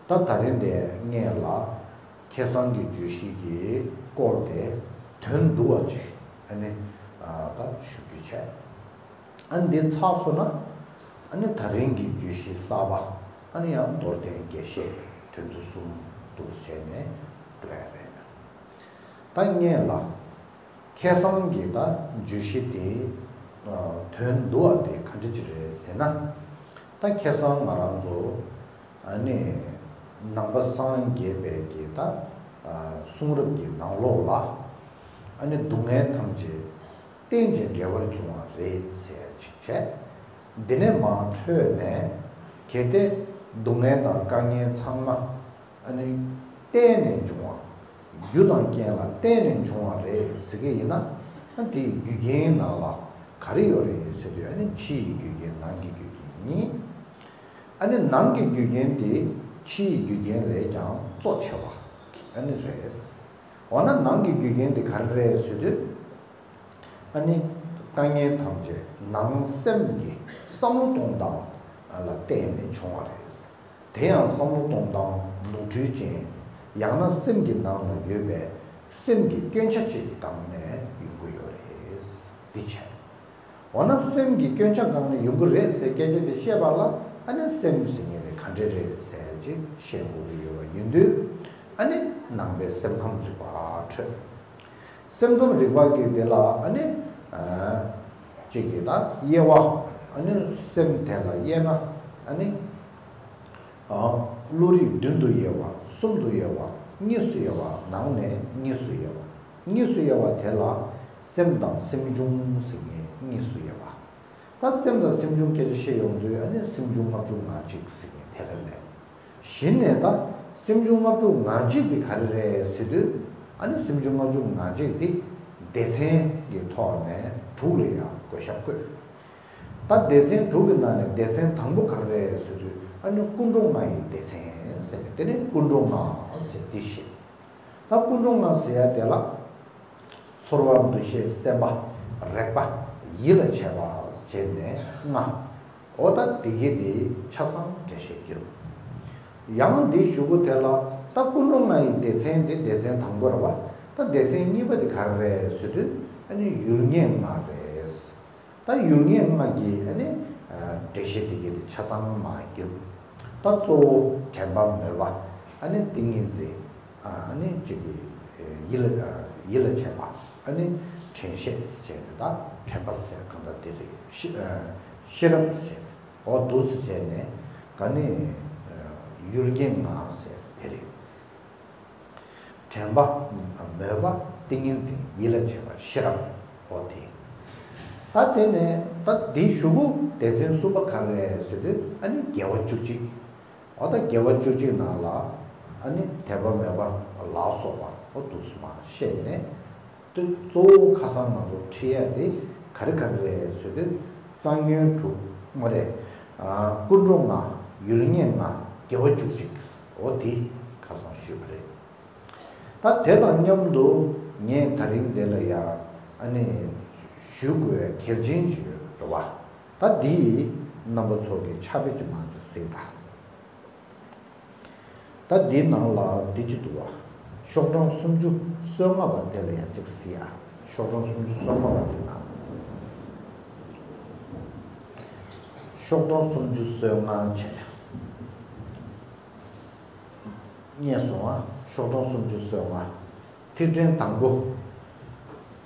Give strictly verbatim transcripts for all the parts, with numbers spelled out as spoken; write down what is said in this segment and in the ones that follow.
ད་ད་རིང་འདི་ངས་ལ་ཁ་སང་གི་བརྗོད་གཞི་གི་སྐོར་དེ་དོན་བསྡུ་བ་ཅིག་ཨ་ནི་ཨ་ད་ཞུ་རྒྱུ་བྱས། ཨ་ནི་འདི་ཚར་སོང་ན་ཨ་ནི་ད་རིང་གི་བརྗོད་གཞི་གསར་པ་ཨ་ནི་ཡང་མདོར་བསྟན་རྒྱས་བཤད་དོན་བསྡུ་གསུམ་འདུག་བྱས་ནས་འགྲོ་ཡ་རེད། ད་ངས་ལ་ཁ་སང་གི་ད་བརྗོད་གཞི་དེ་ཨ་དོན་བསྡུ་བ་དེ་ག་འདྲ་ཅིག་རེད་ཟེར་ན། ད་ཁ་སང་ང་རང་ཚོ་ཨ་ནི་ནང་པ་སངས་རྒྱས་པའི་གི་ད་ཨ་གསུང་རབ་ཀྱི་ནང་ལོགས་ལ་ཨ་ནི་སྡུག་བསྔལ་ཐམས་ཅད་རྟེན་ཅིང་འབྲེལ་བར་འབྱུང་བ་རེད་ཟེར་ཡ་ཅིག་བྱས། འདི་ནས་མར་འཕྲོས་ནས་གལ་ཏེ་སྡུག་བསྔལ་དང་དཀའ་ངལ་ཚང་མ་ཨ་ནི་རྟེན་ནས་འབྱུང་བ། རྒྱུ་དང་རྐྱེན་ལ་བརྟེན་ནས་འབྱུང་བ་རེད་ཟེར་གྱི་ཡིན་ན། ཨ་དེའི་རྒྱུ་རྐྱེན་ནང་ལ་ག་རེ་ཡོད་རེད་ཟེར་དུས་ཨ་ནི་ཕྱི་ཡི་རྒྱུ་རྐྱེན་ནང་གི་རྒྱུ་རྐྱེན་གཉིས། ཨ་ནི་ནང་གི་རྒྱུ་རྐྱེན་དེ་ཕྱི་ཡི་རྒྱུ་རྐྱེན་ལས་ཀྱང་གཙོ་ཆེ་བ་ཨ་ནི་རེད། འོ་ན་ནང་གི་རྒྱུ་རྐྱེན་དེ་ག་རེ་རེད་ཟེར་དུས། ཨ་ནི་དཀའ་ངལ་ཐམས་ཅད་ནང་སེམས་ཀྱི་བསམ་བློ་གཏོང་སྟངས་ལ་བརྟེན་ནས་བྱུང་བ་རེད། དེ་ཡང་བསམ་བློ་གཏོང་སྟངས་ནོར་འཁྲུལ་ཅན། ཡང་ན་སེམས་ཀྱི་ནང་ལ་ཡོད་པའི་སེམས་ཀྱི་སྐྱོན་ཆ་ཅིག་སྒང་ནས་ཡོང་གི་ཡོད་རེད། འདི་བྱས། འོ་ན་སེམས་ཀྱི་སྐྱོན་ཆ་སྒང་ནས་ཡོང་གི་རེད་ཟེར་སྐད་ཆ་དེ་བཤད་པ་ལ་ཨ་ནི་སེམས་ཟེར་མཁན་དེ་ག་འདྲ་རེད་ཟེར་ཅིག་བཤད་དགོས་ཀྱི་ཡོད་པ་ཡིན་དུས། ཨ་ནི་ནང་པའི་སེམས་ཁམས་རིག་པ་འཕྲོད། སེམས་ཁམས་རིག་པ་གི་དེ་ལ་ཨ་ནི་ཨ་གཅིག་གི་ད་དབྱེ་བ། ཨ་ནི་སེམས་དེ་ལ་དབྱེ་ན་ཨ་ནི་ཨ་བློ་རིག་བདུན་དུ་དབྱེ་བ། གསུམ་དུ་དབྱེ་བ། གཉིས་སུ་དབྱེ་བ། ནང་ནས་གཉིས་སུ་དབྱེ་བ། གཉིས་སུ་དབྱེ་བ་དེ་ལ་སེམས་དང་སེམས་བྱུང་ཟེར་མཁན་གཉིས་སུ་དབྱེ་བ། ད་སེམས་དང་སེམས་བྱུང་སྐད་ཆ་བཤད་ཡོང་དུས་ཨ་ནི་སེམས་བྱུང་ལྔ་བཅུ་ང་གཅིག་ཟེར་མཁན་དེ་ལ་ལས། གཞི་ནས་ད་སེམས་བྱུང་ལྔ་བཅུ་ང་གཅིག་དེ་ག་རེ་རེད་ཟེར་དུས། ཨ་ནི་སེམས་བྱུང་ལྔ་བཅུ་ང་གཅིག་དེ་སྡེ་ཚན་གྱི་ཐོག་ནས་དྲུག་ལ་ཡང་བགོ་བཤའ་བཀོད། ད་སྡེ་ཚན་དྲུག་གི་ནང་ནས་སྡེ་ཚན་དང་པོ་ག་རེ་རེད་ཟེར་དུས་ཨ་ནི་ཀུན་འགྲོ་ལྔ་ཡི་སྡེ་ཚན་ཟེར་ནས་དེ་ནས་ཀུན་འགྲོ་ལྔ་ཟེར་འདི་བཤད། ད་ཀུན་འགྲོ་ལྔ་ཟེར་ཡ་དེ་ལ། ཚོར་བ་འདུ་ཤེས་སེམས་པ་རེག་པ་ཡིད་ལ་བྱེད་པ་བྱས་ནས་ལྔ། འོ་ད་དེ་གི་དེ་ཆ་ཚང་འགྲེལ་བཤད་རྒྱབ། ཡང་འདི་ཞུ་གུ་དེ་ལ་ད་ཀུན་འགྲོ་ལྔ་ཡི་སྡེ་ཚན་དེ་སྡེ་ཚན་དང་པོ་རེད་པ། ད་སྡེ་ཚན་གཉིས་པ་དེ་ག་རེ་རེད་ཟེར་དུས་ཨ་ནི་ཡུལ་ངེས་ལྔ་རེད། ད་ཡུལ་ངེས་ལྔ་གི་ཨ་ནི་འགྲེལ་བཤད་དེ་གི་དེ་ཆ་ཚང་མ་རྒྱབ། ད་གཙོ་བོ་དྲན་པ་མོས་པ་ཨ་ནི་ཏིང་ངེ་འཛིན། ཨ་ནི་གཅིག་གི་ཡིད་ལ་ཡིད་ལ་བྱེད་པ་ཨ་ནི་དྲན་ཤེས་ཟེར་ནས་ད་དྲན་པ་ཟེར་གང་ལྟར་དེ་རེད། ཤེས་ཤེས་རབ་ཟེར་འོ་འདུག་སེ་བྱས་ནས་ག་ནི་ཡུལ་ངེས་ལྔ་ཟེར་དེ་རེད། དྲན་པ། མོས་པ། ཏིང་ངེ་འཛིན། ཡིད་ལ་བྱེད་པ། ཤེས་རབ། འོ་དེ། ད་དེ་ནས་ད་འདིའི་གཞུག་གུ་སྡེ་ཚན་གསུམ་པ་ག་རེ་རེད་ཟེར་དུས་ཨ་ནི་དགེ་བ་བཅུ་གཅིག་འོ་ད་དགེ་བ་བཅུ་གཅིག་ནང་ལ་ཨ་ནི་དད་པ་མོས་པ་ལ་སོགས་པ་འོ་འདུག་སེ་མར་བཤད་ནས། དེ་གཙོ་བོ་ཁ་སང་ང་ཚོ་ཁྲིད་ཡ་དེ་ག་རེ་ག་རེ་རེད་ཟེར་དུས་རྩ་ཉོན་དྲུག་མ་རེད། ཨ་ཀུན་འགྲོ་ལྔ། ཡུལ་ངེས་ལྔ། དགེ་བ་བཅུ་གཅིག་འོ་དེ་ཁ་སང་ཞུས་པ་རེད། ད་དེ་དང་མཉམ་དུ་ངས་ད་རིང་འདི་ལ་ཡ་ཨ་ནི་ཞུ་དགོས་གལ་ཆེན་ཞིག་རེད་བ། ད་འདི་རྣམ་པ་ཚོ་གི་ཕྱག་དཔེ་ཅིག་མར་ཅིག་གཟིགས་དང་། ད་འདིའི་ནང་ལ་འདི་ཅིག་འདུག་བ། ཤོག་གྲངས་སུམ་ཅུ་སོ་ལྔ་པ་དེ་ལ་ཡ་ཅིག་གཟིགས་ཨ། ཤོག་གྲངས་སུམ་ཅུ་སོ་ལྔ་པ་དེ་ནང་། ཤོག་གྲངས་སུམ་ཅུ་སོ་ལྔ་བྱས། རྙེད་སོང་ཨ། ཤོག་གྲངས་སུམ་ཅུ་སོ་ལྔ། ཐིག་ཕྲེང་དང་པོ།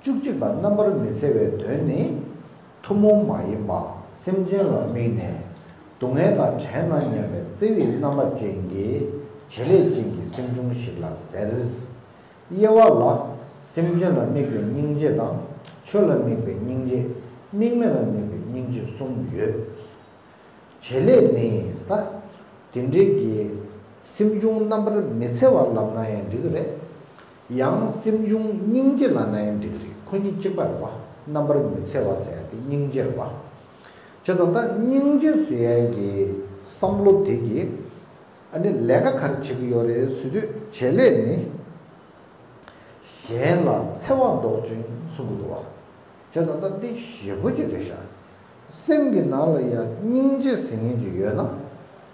བཅུ་གཅིག་པ། རྣམ་པར་མི་འཚེ་བའི་དོན་ནི། ཐུན་མོང་མ་ཡིན་པ། སེམས་ཅན་ལ་དམིགས་ནས་སྡུག་བསྔལ་དང་བྲལ་ན་སྙམ་པའི་བརྩེ་བའི་རྣམ་པ་ཅན་གྱི་བྱེད་ལས་ཅན་གྱི་སེམས་བྱུང་ཞིག་ལ་ཟེར། དབྱེ་བ་ལ། སེམས་ཅན་ལ་དམིགས་པའི་སྙིང་རྗེ་དང་། ཆོས་ལ་དམིགས་པའི་སྙིང་རྗེ། དམིགས་མེད་ལ་དམིགས་པའི་སྙིང་རྗེ་གསུམ་ཡོད། བྱེད་ལས་ནི་ད། དེ་འདྲའི་གི་སེམས་བྱུང་རྣམ་པར་མི་འཚེ་བ་ལབ་ན་ཡང་འགྲིག་གི་རེད། ཡང་སེམས་བྱུང་སྙིང་རྗེ་ལབ་ན་ཡང་འགྲིག་གི་རེད། ཁོ་གཉིས་གཅིག་པ་རེད་བ། རྣམ་པར་མི་འཚེ་བ་ཟེར་ཡ་དེ་སྙིང་རྗེ་རེད་བ། བྱས་ཙང་ད་སྙིང་རྗེ་ཟེར་ཡ་གི་བསམ་བློ་དེ་གི་ཨ་ནི་ལས་ཀ་ག་རེ་བྱེད་ཀྱི་ཡོད་རེད་ཟེར་དུས་བྱེད་ལས་ནི། གཞན་ལ་འཚེ་བ་བཟློག་ཅིང་གསུང་གི་འདུག་བ། བྱས་ཙང་ད་འདི་ཞེ་པོ་ཅིག་རེད་ཤག་སེམས་ཀྱི་ནང་ལ་ཡང་སྙིང་རྗེ་ཟེར་མཁན་ཅིག་ཡོད་ན།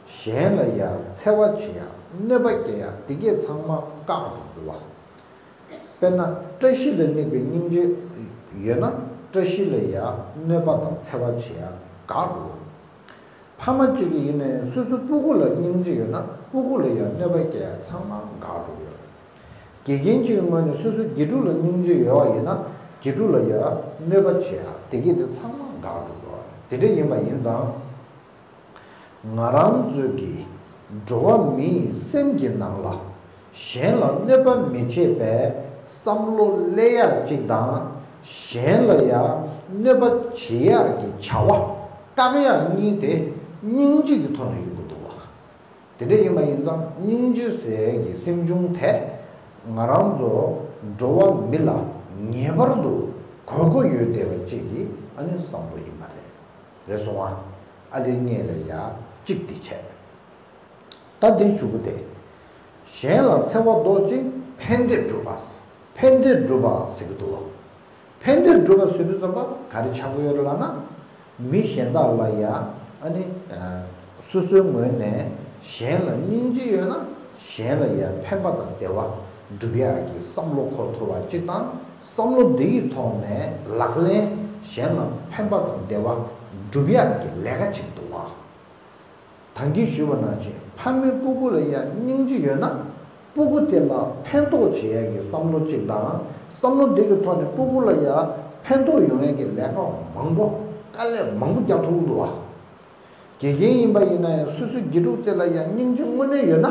གཞན་ལ་ཡང་འཚེ་བ་བྱེད་ཡ་ གནོད་པ་སྐྱེལ་ཡ་དེ་གས་ཚང་མ་བཀག་འགྲོ་དགོས་པ། དཔེར་ན་བཀྲ་ཤིས་ལ་དམིགས་པའི་སྙིང་རྗེ་ཡོད་ན་བཀྲ་ཤིས་ལ་ཡ་གནོད་པ་དང་འཚེ་བ་བྱེད་ཡ་བཀག་འགྲོ་དགོས། ཕ་མ་གཅིག་གིས་ཡིན་ནའི་སོ་སོའི་སྤུ་གུ་ལ་སྙིང་རྗེ་ཡོད་ན་སྤུ་གུ་ལ་ཡང་གནོད་པ་སྐྱེལ་ཡ་ཚང་མ་འགག་འགྲོ་གི་ཡོད་རེད། དགེ་རྒན་གཅིག་གི་ངོས་ནས་སོ་སོའི་དགེ་ཕྲུག་ལ་སྙིང་རྗེ་ཡོད་པ་ཡིན་ན་དགེ་ཕྲུག་ལ་ཡང་གནོད་པ་བྱེད་ཡ་དེ་གས་དེ་ཚང་མ་འགག་འགྲོ་གི་ཡོད་རེད། དེ་འདྲ་ཡིན་པ་ཡིན་ཙང་། ང་རང་ཚོའི་གི་འགྲོ་བ་མིའི་སེམས་ཀྱི་ནང་ལ། གཞན་ལ་གནོད་པ་མི་བྱེད་པའི་བསམ་བློ་སླེབས་ཡག་གཅིག་དང་། གཞན་ལ་ཡང་གནོད་པ་བྱེད་ཡག་གི་བྱ་བ་བཀག་ཡག་གཉིས་དེ་སྙིང་རྗེ་གི་ཐོག་ནས་ཡོང་གི་འདུག་བ། དེ་འདྲ་ཡིན་པ་ཡིན་ཙང་སྙིང་རྗེ་ཟེར་ཡག་གི་སེམས་བྱུང་དེ་ང་རང་ཚོ་འགྲོ་བ་མི་ལ་ངེས་པར་དུ་དགོས་མཁོ་ཡོད་བསྡད་པ་གཅིག་གི་ཨ་ནི་བསམ་བློ་ཡིན་པ་རེད། རེད་སོང་ཨ། ཨ་ལེ་ངས་ལ་ཡ་གཅིག་དེ་བྱས། ད་འདི་ཞུ་གི་དེ། གཞན་ལ་འཚེ་བ་བཟློག་ཅིང་ཕན་བདེ་སྒྲུབ་པ། ཕན་བདེ་སྒྲུབ་པ་ཟེར་གི་འདུག་བ། ཕན་བདེ་སྒྲུབ་པ་ཟེར་དུས་ཙམ་པ་ག་རེ་ཆགས་ཀྱི་ཡོད་རེད་ལབ་ན། མི་གཞན་དག་ལ་ཡ་ཨ་ནི་སོ་སོའི་ངོས་ནས་གཞན་ལ་སྙིང་རྗེ་ཡོད་ན་གཞན་ལ་ཡ་ཕན་པ་དང་བདེ་བ་སྒྲུབ་ཡག་གི་བསམ་བློ་འཁོར་ཐུབ་པ་གཅིག་དང་བསམ་བློ་འདི་ཡི་ཐོག་ནས་ལག་ལེན་གཞན་ལ་ཕན་པ་དང་བདེ་བ་སྒྲུབ་ཡག་གི་ལས་ཀ་གཅིག་འདུག་བ། ད་གིན་ཞུས་པ་ནང་བཞིན་ཕ་མས་སྤུ་གུ་ལ་ཡ་སྙིང་རྗེ་ཡོད་ན་སྤུ་གུ་དེ་ལ་ཕན་ཐོགས་བྱེད་ཡ་གི་བསམ་བློ་གཅིག་དང་བསམ་བློ་འདི་གི་ཐོག་ནས་སྤུ་གུ་ལ་ཡ་ཕན་ཐོགས་ཡོང་ཡ་གི་ལས་ཀ་མང་པོ་དཀའ་ལས་མང་པོ་རྒྱག་ཐུབ་ཀྱི་འདུག་བ། དགེ་རྒན་ཡིན་པ་ཡིན་ན་ཡང་སོ་སོའི་དགེ་ཕྲུག་དེ་ལ་ཡ་སྙིང་རྗེ་དངོས་གནས་ཡོད་ན་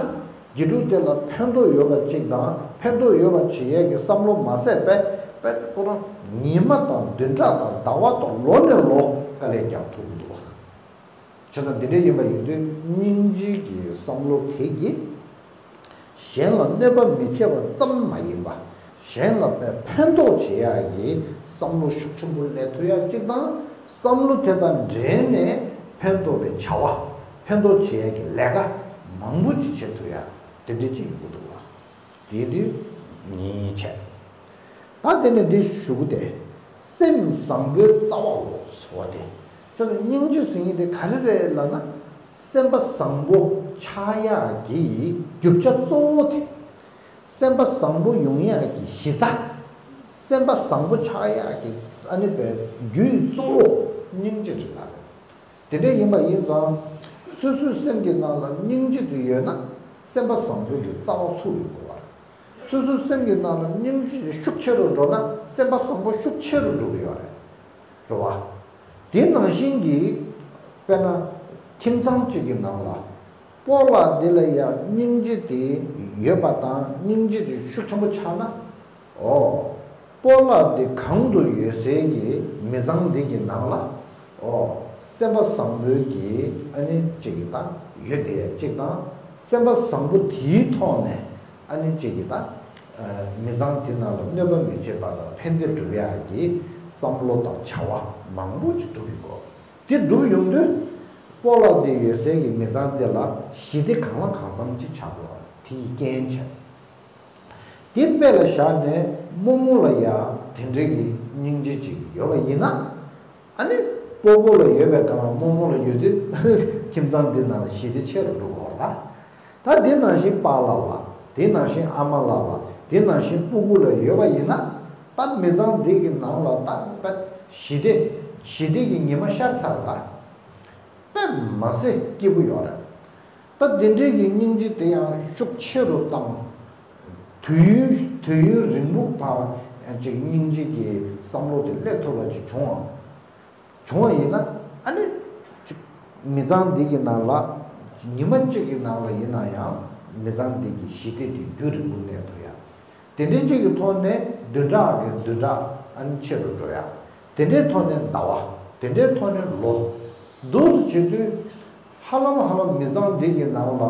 དགེ་ཕྲུག་དེ་ལ་ཕན་ཐོགས་ཡོད་པ་གཅིག་དང་ཕན་ཐོགས་ཡོད་པ་བྱེད་ཡ་གི་བསམ་བློ་མ་ཟད་པས་པས་ཁོ་རང་ཉི་མ་དང་བདུན་ཕྲག་དང་ཟླ་བ་དང་ལོ་ནས་ལོ་དཀའ་ལས་རྒྱག་ཐུབ་ཀྱི་འདུག་བ། བྱས་ཙང་འདི་འདྲ་ཡིན་པ་ཡིན་དུས་སྙིང་རྗེ་གི་བསམ་བློ་དེ་གིས་གཞན་ལ་གནོད་པ་མི་བྱེད་པ་ཙམ་མ་ཡིན་པ་གཞན་ལ་ཕན་ཕན་ཐོགས་བྱེད་ཡག་གི་བསམ་བློ་ཤུགས་ཆེན་པོ་སླེབས་ཐུབ་ཡག་གཅིག་དང་བསམ་བློ་དེ་དང་འབྲེལ་ནས་ཕན་ཐོགས་པའི་བྱ་བ་ཕན་ཐོགས་བྱེད་ཡག་གི་ལས་ཀ་མང་པོ་ཅིག་བྱེད་ཐུབ་ཡག་དེ་འདྲ་ཅིག་ཡོང་གི་འདུག་བ། དེ་དུས་ངེས་བྱས། ད་དེ་ནས་འདི་ཞུ་གི་དེ། སེམས་བཟང་པོའི་རྩ་བའོ་ཟེར་བ་དེ། ཅོ་ནི་སྙིང་རྗེ་ཟེར་མཁན་དེ་ག་རེ་རེད་ལབ་ན། སེམས་པ་བཟང་པོ་ཆགས་ཡག་གི་རྒྱུ་ཆ་གཙོ་བོ་དེ། སེམས་པ་བཟང་པོ་ཡོང་ཡག་གི་གཞི་རྩ། སེམས་པ་བཟང་པོ་ཆགས་ཡག་གི་ཨ་ནི་བའི་རྒྱུའི་གཙོ་བོ་སྙིང་རྗེ་རེད་ལབ་རེད། དེ་འདྲ་ཡིན་པ་ཡིན་ཙང་། སོ་སོའི་སེམས་ཀྱི་ནང་ལ་སྙིང་རྗེ་དེ་ཡོད་ན་སེམས་པ་བཟང་པོའི་གི་རྩ་བ་ཚུགས་ཡོང་དགོས་པ་རེད། སོ་སོའི་སེམས་ཀྱི་ནང་ལ་སྙིང་རྗེ་དེ་ཤུགས་ཆེ་རུ་འགྲོ་ན་སེམས་པ་བཟང་པོ་ཤུགས་ཆེ་རུ་འགྲོ་གི་ཡོད་རེད། རེད་བ། དེ་ནང་བཞིན་གྱི། དཔེར་ན། ཁྱིམ་ཚང་གཅིག་གི་ནང་ལ། སྤོ་ལགས་འདི་ལ་ཡང་སྙིང་རྗེ་དེ་ཡོད་པ་དང་སྙིང་རྗེ་དེ་ཤུགས་ཆེན་པོ་ཆགས་ན། ཨོ། སྤོ་ལགས་འདི་གང་དུ་ཡོད་སའི་གི་མི་ཚང་འདི་གི་ནང་ལ། ཨོ། སེམས་པ་བཟང་པོའི་གི་ཨ་ནི་གཅིག་གི་དང་ཡོད་དེ་གཅིག་དང་སེམས་པ་བཟང་པོ་དེའི་ཐོག་ནས་ཨ་ནི་གཅིག་གི་དང་། མི་ཚང་དེ་ནང་ལ་གནོད་པ་མི་བྱེད་པ་དང་ཕན་བདེ་སྒྲུབ་ཡག་གི་བསམ་བློ་དང་བྱ་བ་མང་པོ་ཅིག་སྒྲུབ་ཡོད་གོ། དེ་སྒྲུབ་ཡོང་དུས། སྤོ་ལགས་དེ་ཡོད་སའི་གི་མི་ཚང་དེ་ལ་ཞི་བདེ་གང་ལ་གང་འཚམ་ཅིག་ཆགས་དགོས་པ་དེ་ཡི་རྐྱེན་བྱས། དེ་དཔེ་ལ་བཞག་ནས་རྨོ་མོ་ལ་ཡང་དེ་འདྲའི་གི་སྙིང་རྗེ་ཅིག་ཡོད་པ་ཡིན་ན། ཨ་ནི། སྤོ་བོ་ལ་ཡོད་པའི་སྒང་ལ་རྨོ་མོ་ལ་ཡོད་དུས་ཁྱིམ་ཚང་འདི་ནང་ལ་ཞི་བདེ་ཆེ་རུ་འགྲོ་གི་ཡོད་རེད་ད། ད་དེ་ནང་བཞིན་པཱ་ལགས་ལ། དེ་ནང་བཞིན་ཨ་མ་ལགས་ལ། དེ་ནང་བཞིན་སྤུ་གུ་ལ་ཡོད་པ་ཡིན་ན། ད་མི་ཚང་འདི་གི་ནང་ལ་ད་དཔེ་ཞི་བདེ། ཞི་བདེ་གི་ཉི་མ་ཤར་ཚར་ད། དཔེ་མ་སྲིད་སྐྱིད་པོ་ཡོད་རེད། ད་དེ་འདྲའི་གི་སྙིང་རྗེ་དེ་ཡང་ཤུགས་ཆེ་རུ་བཏང་། དུས་ཡུན་དུས་ཡུན་རིང་པོ་བར་ཅིག་སྙིང་རྗེ་གི་བསམ་བློ་དེ་སླེབས་ཐུབ་པ་ཅིག་བྱུང་བ། བྱུང་བ་ཡིན་ན་ཨ་ནི་ཅིག་མི་ཚང་འདི་གི་ནང་ལ་ཉི་མ་གཅིག་གི་ནང་ལ་ཡིན་ན་ཡང་མི་ཚང་འདི་གི་ཞི་བདེ་དེ་རྒྱུན་རིང་པོ་གནས་ཐུབ་ཡ། དེ་འདྲའི་གཅིག་གི་ཐོག་ནས་བདུན་ཕྲག་གི་བདུན་ཕྲག་ཨ་ནི་ཆེ་རུ་འགྲོ་ཡ། དེ་འདྲའི་ཐོག་ནས་ཟླ་བ། དེ་འདྲའི་ཐོག་ནས་ལོ། འདུག་སེ་བྱེད་དུས། ཧ་ལམ་ཧ་ལམ་མི་ཚང་འདི་གི་ནང་ལ་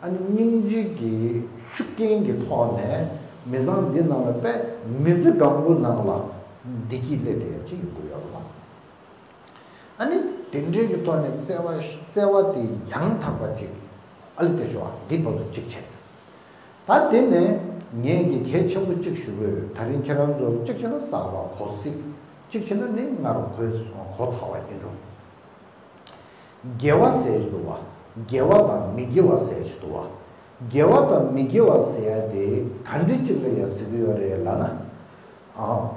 ཨ་ནི་སྙིང་རྗེ་གི་ཤུགས་རྐྱེན་གྱི་ཐོག་ནས་མི་ཚང་འདི་ནང་ལ་དཔེ་མི་ཚེ་གང་པོ་ནང་ལ་བདེ་སྐྱིད་སླེབས་བསྡད་ཡ་ཅིག་ཡོང་གི་ཡོད་རེད་བ། ཨ་ནི་དེ་འདྲའི་གི་ཐོག་ནས་བརྩེ་བ་བརྩེ་བ་དེ་ཡང་དག་པ་ཅིག་ཨ་ལི་དེ་ཤོག་ཨ་འདི་བར་དུ་གཅིག་བྱས། ད་དེ་ནས་ངས་ཀྱི་གལ་ཆེན་པོ་གཅིག་ཞུ་དགོས་ཡོད། ད་རིང་ཁྱེད་རང་ཚོ་གཅིག་བྱས་ན་གསར་པ་གོ་སྲིད། གཅིག་བྱས་ན་ནི་སྔར་གོ་གོ་ཚར་བ་ཡིན་འགྲོ། དགེ་བ་ཟེར་གྱི་འདུག་བ། དགེ་བ་དང་མི་དགེ་བ་ཟེར་གྱི་འདུག་བ། དགེ་བ་དང་མི་དགེ་བ་ཟེར་ཡ་དེ་ག་འདྲ་ཅིག་ལ་ཡ་ཟེར་གི་ཡོད་རེད་ལབ་ན། ཨ།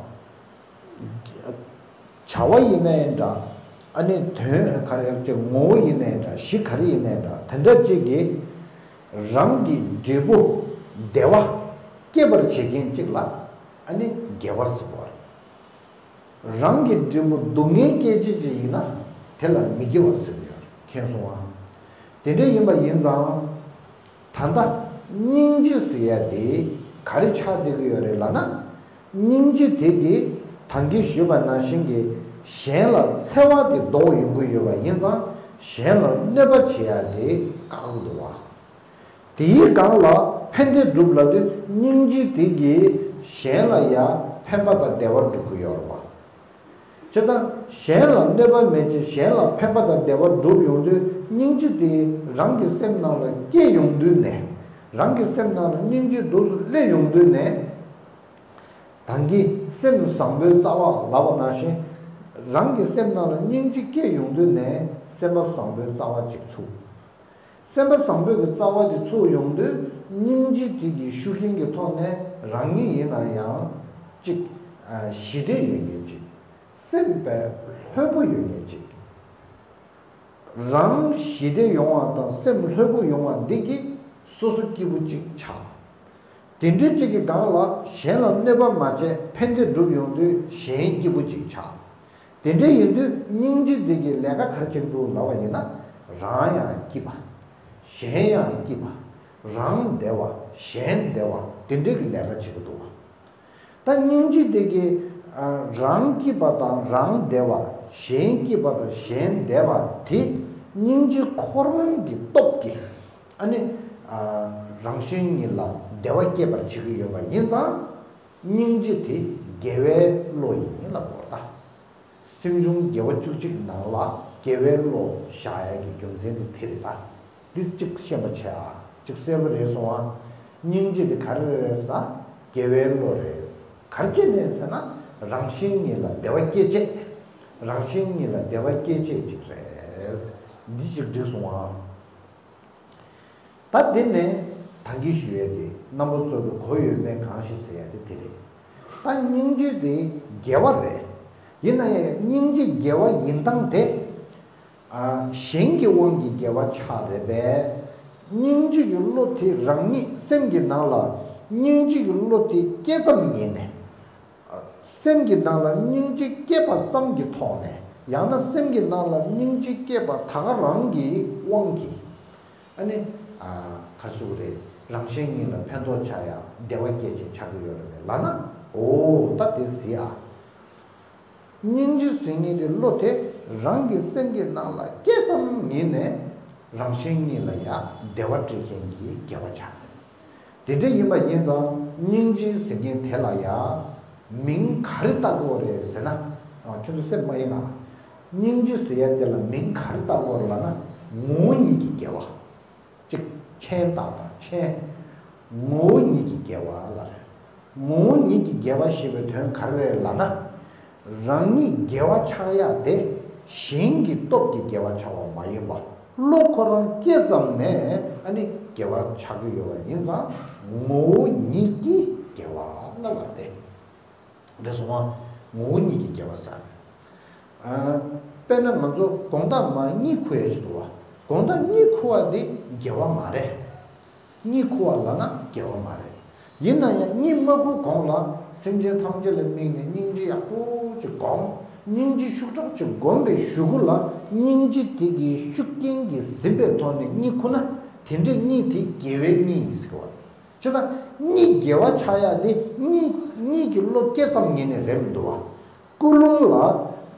བྱ་བ་ཡིན་ན་ཡང་འདྲ། ཨ་ནི་དོན་ག་རེ་ཅིག་ངོ་བོ་ཡིན་ན་ཡང་འདྲ། གཞི་ག་རེ་ཡིན་ན་ཡང་འདྲ། དེ་འདྲ་ཅིག་གིས་རང་གི་འབྲས་བུ་བདེ་བ་སྐྱེད་པར་བྱེད་མཁན་ཅིག་ལ་ཨ་ནི་དགེ་བ་ཟེར་བ་རེད། རང་གི་འབྲས་བུ་སྡུག་བསྔལ་སྐྱེད་བྱེད་ཅིག་ཡིན་ན་དེ་ལ་མི་དགེ་བ་ཟེར་གྱི་ཡོད་རེད། མཁྱེན་སོང་ང་། དེ་འདྲ་ཡིན་པ་ཡིན་ཙང་། ད་ལྟ་སྙིང་རྗེ་ཟེར་ཡ་དེ་ག་རེ་ཆགས་བསྡད་ཀྱི་ཡོད་རེད་ལབ་ན། སྙིང་རྗེ་དེ་གིས་ད་གིན་ཞུས་པ་ནང་བཞིན་གྱི་གཞན་ལ་འཚེ་བ་དེ་ལྡོག་ཡོང་གི་ཡོད་པ་ཡིན་ཙང་། གཞན་ལ་གནོད་པ་བྱེད་ཡ་དེ་བཀག་གི་འདུག་བ། དེའི་སྒང་ལ་ཕན་བདེ་སྒྲུབ་ལབ་དུས་སྙིང་རྗེ་དེ་གིས་གཞན་ལ་ཡ་ཕན་པ་དང་བདེ་བ་སྒྲུབ་ཀྱི་ཡོད་རེད་བ། བྱས་ཙང་གཞན་ལ་གནོད་པ་མེད་ཅིང་གཞན་ལ་ཕན་པ་དང་བདེ་བ་སྒྲུབ་ཡོང་དུས། སྙིང་རྗེ་དེ་རང་གི་སེམས་ནང་ལ་སྐྱེས་ཡོང་དུས་ནས། རང་གི་སེམས་ནང་ལ་སྙིང་རྗེ་འདུག་སེ་སླེབས་ཡོང་དུས་ནས། ད་གིན་སེམས་བཟང་པོའི་རྩ་བ་ལབ་པ་ནང་བཞིན། རང་གི་སེམས་ནང་ལ་སྙིང་རྗེ་སྐྱེས་ཡོང་དུས་ནས་སེམས་པ་བཟང་པོའི་རྩ་བ་ཅིག་ཚུགས། སེམས་པ་བཟང་པོའི་གི་རྩ་བ་དེ་ཚུགས་ཡོང་དུས། སྙིང་རྗེ་དེ་གི་ཤུགས་རྐྱེན་གྱི་ཐོག་ནས་རང་ཉིད་ཡིན་ན་ཡང་ཅིག་ཨ། ཞི་བདེ་ཡོད་མཁན་ཅིག་སེམས་དཔའ་ལྷོད་པོ་ཡོད་མཁན་ཅིག་རང་ཞི་བདེ་ཡོང་བ་དང་སེམས་ལྷོད་པོ་ཡོང་བ་འདི་གིས་སོ་སོ་སྐྱིད་པོ་ཅིག་ཆགས། དེ་འདྲའི་ཅིག་གི་སྒང་ལ་གཞན་ལ་གནོད་པ་མ་བྱས་ཕན་བདེ་སྒྲུབ་ཡོང་དུས་གཞན་སྐྱིད་པོ་ཅིག་ཆགས། དེ་འདྲ་ཡིན་དུས་སྙིང་རྗེ་འདི་གིས་ལས་ཀ་ག་རེ་བྱེད་ཀྱི་འདུག་ལབ་པ་ཡིན་ན། རང་ཡང་སྐྱིད་པ། གཞན་ཡང་སྐྱིད་པ། རང་བདེ་བ། གཞན་བདེ་བ། དེ་འདྲའི་གི་ལས་ཀ་བྱེད་ཀྱི་འདུག་བ། ད་སྙིང་རྗེ་འདི་གིས་ཨ། རང་སྐྱིད་པ་དང་རང་བདེ་བ། གཞན་སྐྱིད་པ་དང་གཞན་བདེ་བ་དེ་སྙིང་རྗེ་ཁོ་རང་གི་སྟོབས་ཀྱིས། ཨ་ནི་ཨ། རང་གཞན་གཉིས་ལ་བདེ་བ་སྐྱེད་པར་བྱེད་ཀྱི་ཡོད་པ་ཡིན་ཙང་། སྙིང་རྗེ་དེ་དགེ་བའི་བློ་ཡིན་ལབ་དགོས་རེད་ད། སེམས་བྱུང་དགེ་བ་བཅུ་གཅིག་ནང་ལ་དགེ་བའི་བློ་བཞག་ཡ་གི་རྒྱུ་མཚན་དེ་དེ་རེད་ད། འདི་གཅིག་ཤེས་པ་བྱས་ཨ། གཅིག་གསལ་པོ་རེད་སོང་ཨ། སྙིང་རྗེ་དེ་ག་རེ་རེད་ཟེར། དགེ་བའི་བློ་རེད། ག་རེ་བྱས་ནས་ཟེར་ན། རང་གཞན་གཉིས་ལ་བདེ་བ་སྐྱེད་བྱེད། རང་གཞན་གཉིས་ལ་བདེ་བ་སྐྱེད་བྱེད་ཅིག་རེད། འདི་གཅིག་འགྲིག་སོང་ཨ། ད་དེ་ནས་ད་གིན་ཞུ་ཡ་དེ་རྣམ་པ་ཚོ་གི་གོ་ཡོད་མེད་གང་ཞིག་ཟེར་ཡ་དེ་དེ་རེད། ད་སྙིང་རྗེ་དེ་དགེ་བ་རེད། ཡིན་ན་ཡང་སྙིང་རྗེ་དགེ་བ་ཡིན་སྟངས་དེ། ཨ། གཞན་གྱི་དབང་གིས་དགེ་བ་ཆགས་རེད་པས། སྙིང་རྗེ་གི་བློ་དེ་རང་ཉིད་སེམས་ཀྱི་ནང་ལ་སྙིང་རྗེ་གི་བློ་དེ་སྐྱེས་ཙམ་ཉིད་ནས། སེམས་ཀྱི་ནང་ལ་སྙིང་རྗེ་སྐྱེས་པ་ཙམ་གྱི་ཐོག་ནས། ཡང་ན་སེམས་ཀྱི་ནང་ལ་སྙིང་རྗེ་སྐྱེས་པ་ད་ག་རང་གི་དབང་གིས། ཨ་ནི། ཨ། ག་ཟེར་དགོས་རེད། རང་གཞན་གཉིས་ལ་ཕན་ཐོགས་ཆགས་ཡ་བདེ་བ་སྐྱེད་བྱེད་ཆགས་ཀྱི་ཡོད་རེད་པས་ལབ་ན། འོ་ད་དེ་གཟིགས་ཨ། སྙིང་རྗེ་ཟེར་མཁན་དེ་བློ་དེ་རང་གི་སེམས་ཀྱི་ནང་ལ་སྐྱེས་ཙམ་ཉིད་ནས་རང་གཞན་གཉིས་ལ་ཡ་བདེ་བ་སྤྲད་མཁན་གྱི་དགེ་བ་ཆགས་རེད། དེ་འདྲ་ཡིན་པ་ཡིན་ཙང་སྙིང་རྗེ་ཟེར་མཁན་དེ་ལ་ཡ་མིང་ག་རེ་བཏགས་དགོས་རེད་ཟེར་ན། ཨ། ཁྱོད་ཚོ་སེམས་མ་ཡེངས་ཨ། སྙིང་རྗེ་ཟེར་ཡ་དེ་ལ་མིང་ག་རེ་བཏགས་དགོས་རེད་ལབ་ན། ངོ་བོ་ཉིད་ཀྱི་དགེ་བ། གཅིག་མཆན་བཏགས་དང་མཆན། ངོ་བོ་ཉིད་ཀྱི་དགེ་བ་ལབ་རེད། ངོ་བོ་ཉིད་ཀྱི་དགེ་བ་ཞེས་པའི་དོན་ག་རེ་རེད་ལབ་ན། རང་ཉིད་དགེ་བ་ཆགས་ཡ་དེ་གཞན་གྱི་སྟོབས་ཀྱིས་དགེ་བ་ཆགས་པ་མ་ཡིན་པ། བློ་ཁོ་རང་སྐྱེས་ཙམ་ནས་ཨ་ནི་དགེ་བ་ཆགས་ཀྱི་ཡོད་པ་ཡིན་ཙང་། ངོ་བོ་ཉིད་ཀྱི་དགེ་བ་ལབ་པ་སྟེ། རེད་སོང་ང་། ངོ་བོ་ཉིད་ཀྱི་དགེ་བ་ཟེར། ཨ། དཔེར་ན་ང་ཚོ་དགོང་དག་མར་གཉིད་ཁུག་ཡ་ཞིག་འདུག་བ། དགོང་དག་གཉིད་ཁུག་པ་འདི་དགེ་བ་མ་རེད། གཉིད་ཁུག་པ་ལབ་ན་དགེ་བ་མ་རེད། ཡིན་ན་ཡང་གཉིད་མ་ཁུག་གོང་ལ་སེམས་ཅན་ཐམས་ཅད་ལ་དམིགས་ནས་སྙིང་རྗེ་ཡག་པོ་ཅིག་སྒོམ། སྙིང་རྗེ་ཤུགས་དྲག་ཅིག་སྒོམ་པའི་གཞུག་གུ་ལ་སྙིང་རྗེ་དེ་གི་ཤུགས་རྐྱེན་གྱིས་ཟིན་པའི་ཐོག་ནས་གཉིད་ཁུག་ན། དེ་འདྲའི་གཉིད་དེ་དགེ་བའི་གཉིད་ཡིན་ཟེར་བ། བྱས་ཙང་གཉིད་དགེ་བ་ཆགས་ཡ་དེ་གཉིད་གཉིད་ཀྱི་བློ་སྐྱེས་ཙམ་ཉིད་ནས་རེད་མི་འདུག་བ། ཀུན་སློང་ལ་